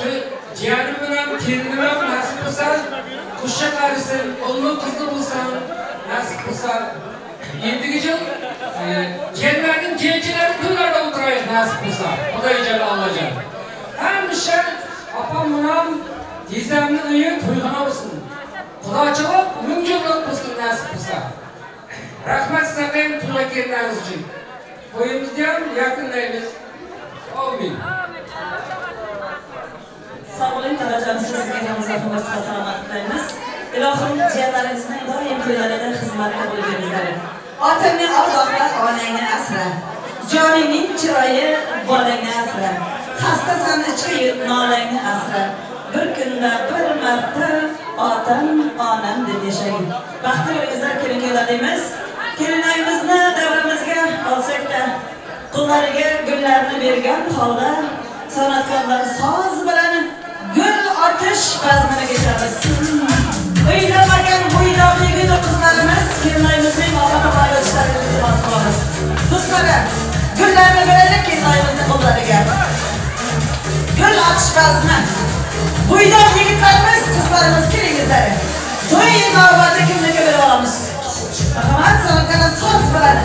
Şu ciğerim bilan, kelinim ham nasib bo'lsa, qo'sha qarisin, o'g'li qizli bo'lsin, nasib bo'lsa. Endigi yil jiyanlarning kelinchilari to'ylarda o'tiraylik nasib bo'lsa. Xudo jalla Allohjon. Hamisha opam bilan teyzamning uyi to'yxona bo'lsin. Xudochilik 1000 yillik bo'lsin nasib bo'lsa. Rahmat sizlarga ham to'yga kelganingiz uchun. To'yimizni ham yakunlaymiz. Amin. Sog' bo'ling, tog'ajon, sizga ham hurmat salomat tilaymiz. Ilohim jiyanlaringizning doim to'ylarida xizmatda bo'lganingizlar. Otangni ardoqla, onangni asra. Joningning chiroyi bolangni asra. Xastasan ichki yurib nolangni asra. Bir kunda bir marta otam, onam deb yashang. Baxtli bo'lingizlar, kelin-kuyovlar deymiz. Kelinayimizni davramizga olsak-da, qo'llariga gullarni bergan holda san'atkorlar soz bilan gul otish bazmini kechamiz. O'ylamagan bo'ydoq yigit qizlarimiz kelinayimizning oxirgi otishlarini iltimos qilamiz. Do'stlar, gullarni beraylik kelinayimizning qo'llariga. Gul otish bazmi. Bo'ydoq yigitlarimiz, qizlarimiz kelingizlar. To'y navbati kimniki bilib olamiz. Marhamat, san'atkorlar soz bilan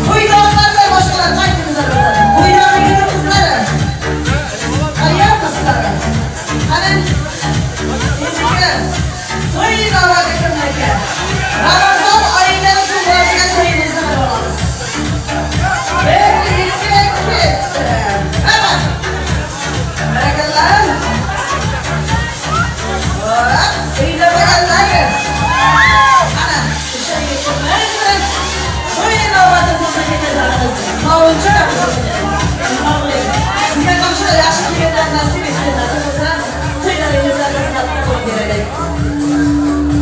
bo'ydoqlar va boshqalar qaytimizlar o'tadi. Bo'ydoq yigit qizlari. Tayyormisizlar? Qani? Endi to'y navbati kimniki? Ramazon oyidan so'ng bo'ladigan to'yimizni bilib olamiz. 1 2 3. Hamma. Barakallah. Hop, o'ylamaganlar. Ana, o'sha yigitlarimiz to'y navbati bo'lsa ketamiz. Sovunchi. Sizga ham shunday yaxshi yigitlar nasib etsin, nasib bo'lsa to'ylaringizda xizmatda bo'lib beraylik.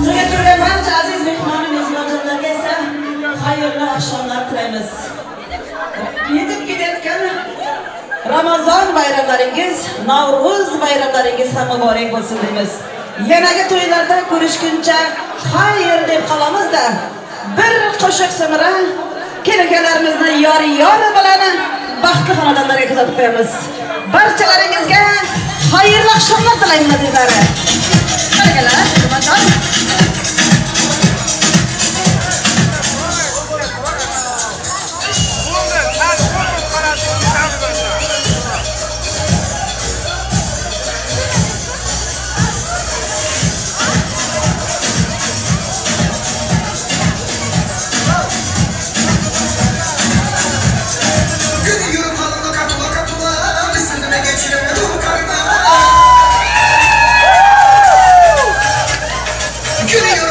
To'yga turgan barcha aziz mehmon mezbonlarga esa xayrli oqshomlar tilaymiz. Yetib kelayotgan Ramazon bayramlaringiz, Navro'z bayramlaringiz ham muborak bo'lsin deymiz. Yanagi to'ylarda ko'rishguncha xayr deb qolamiz-da. Bir qo'shiq samara kelin-kuyovlarimizni yor-yor bilan baxtli xonadonlarga kuzatib qo'yamiz. Barchalaringizga xayrli oqshomlar tilaymiz azizlar. Barakalla, Ramazon. Gülüyorum.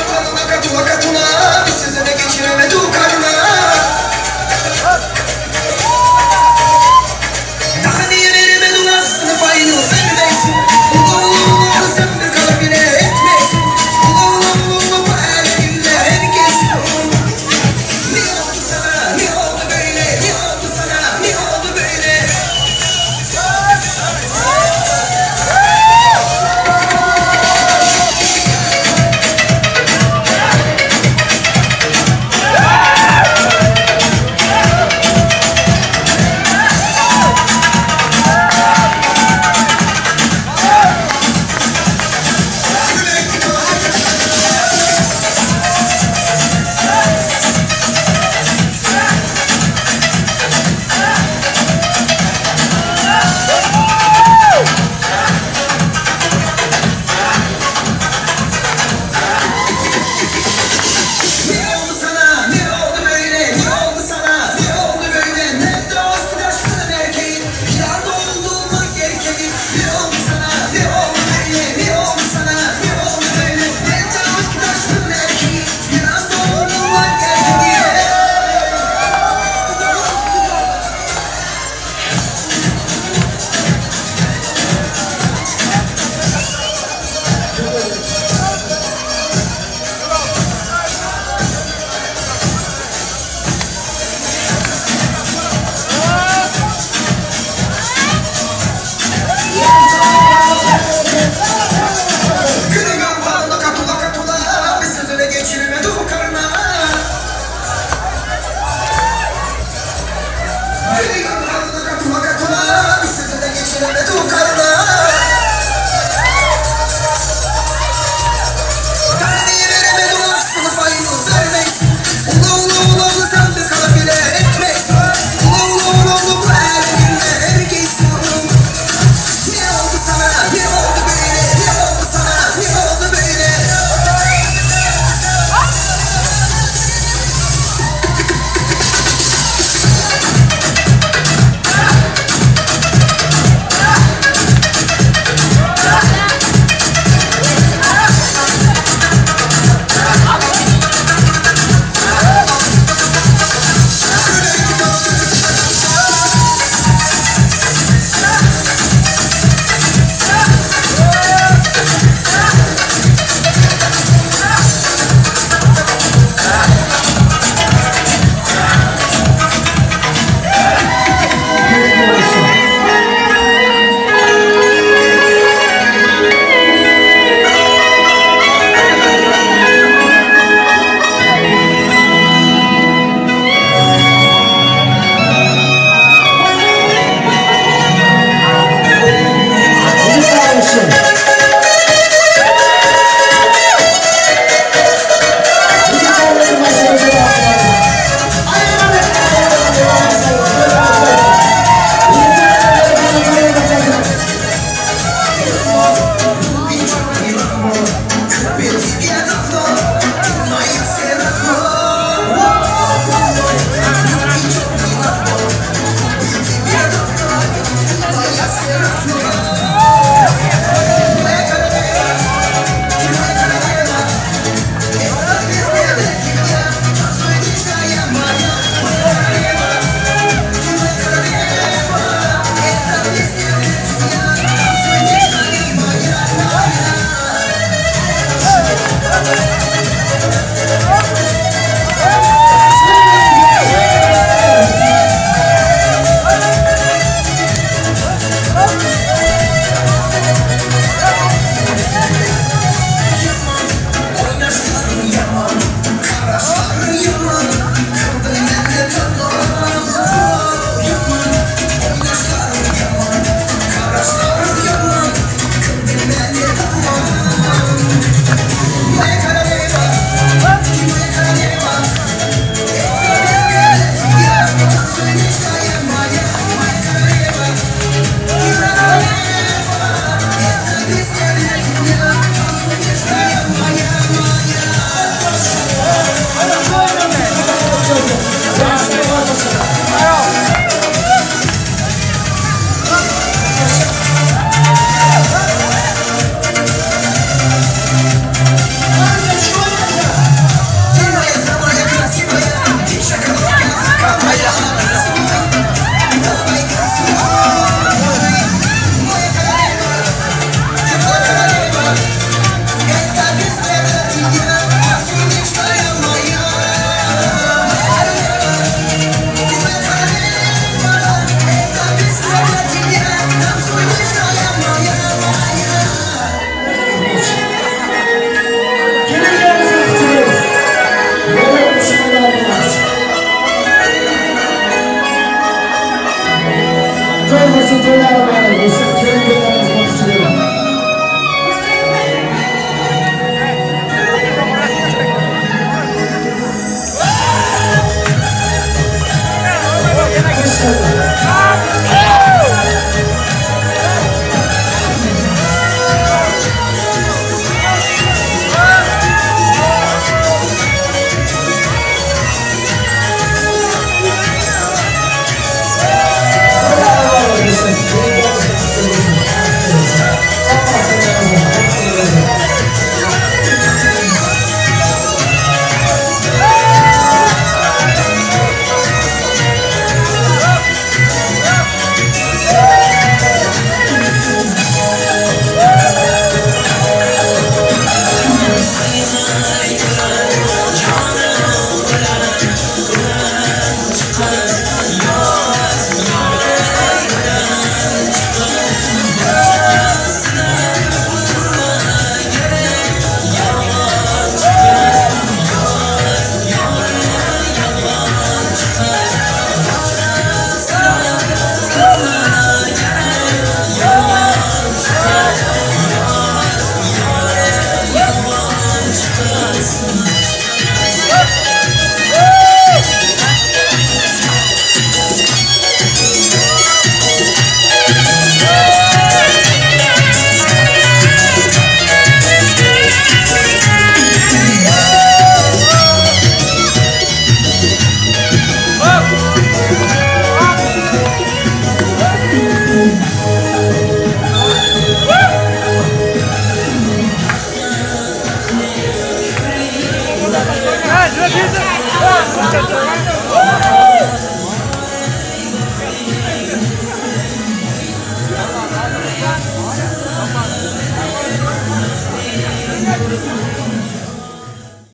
To'y bo'lsin, to'ylari muborak bo'lsin. Kelin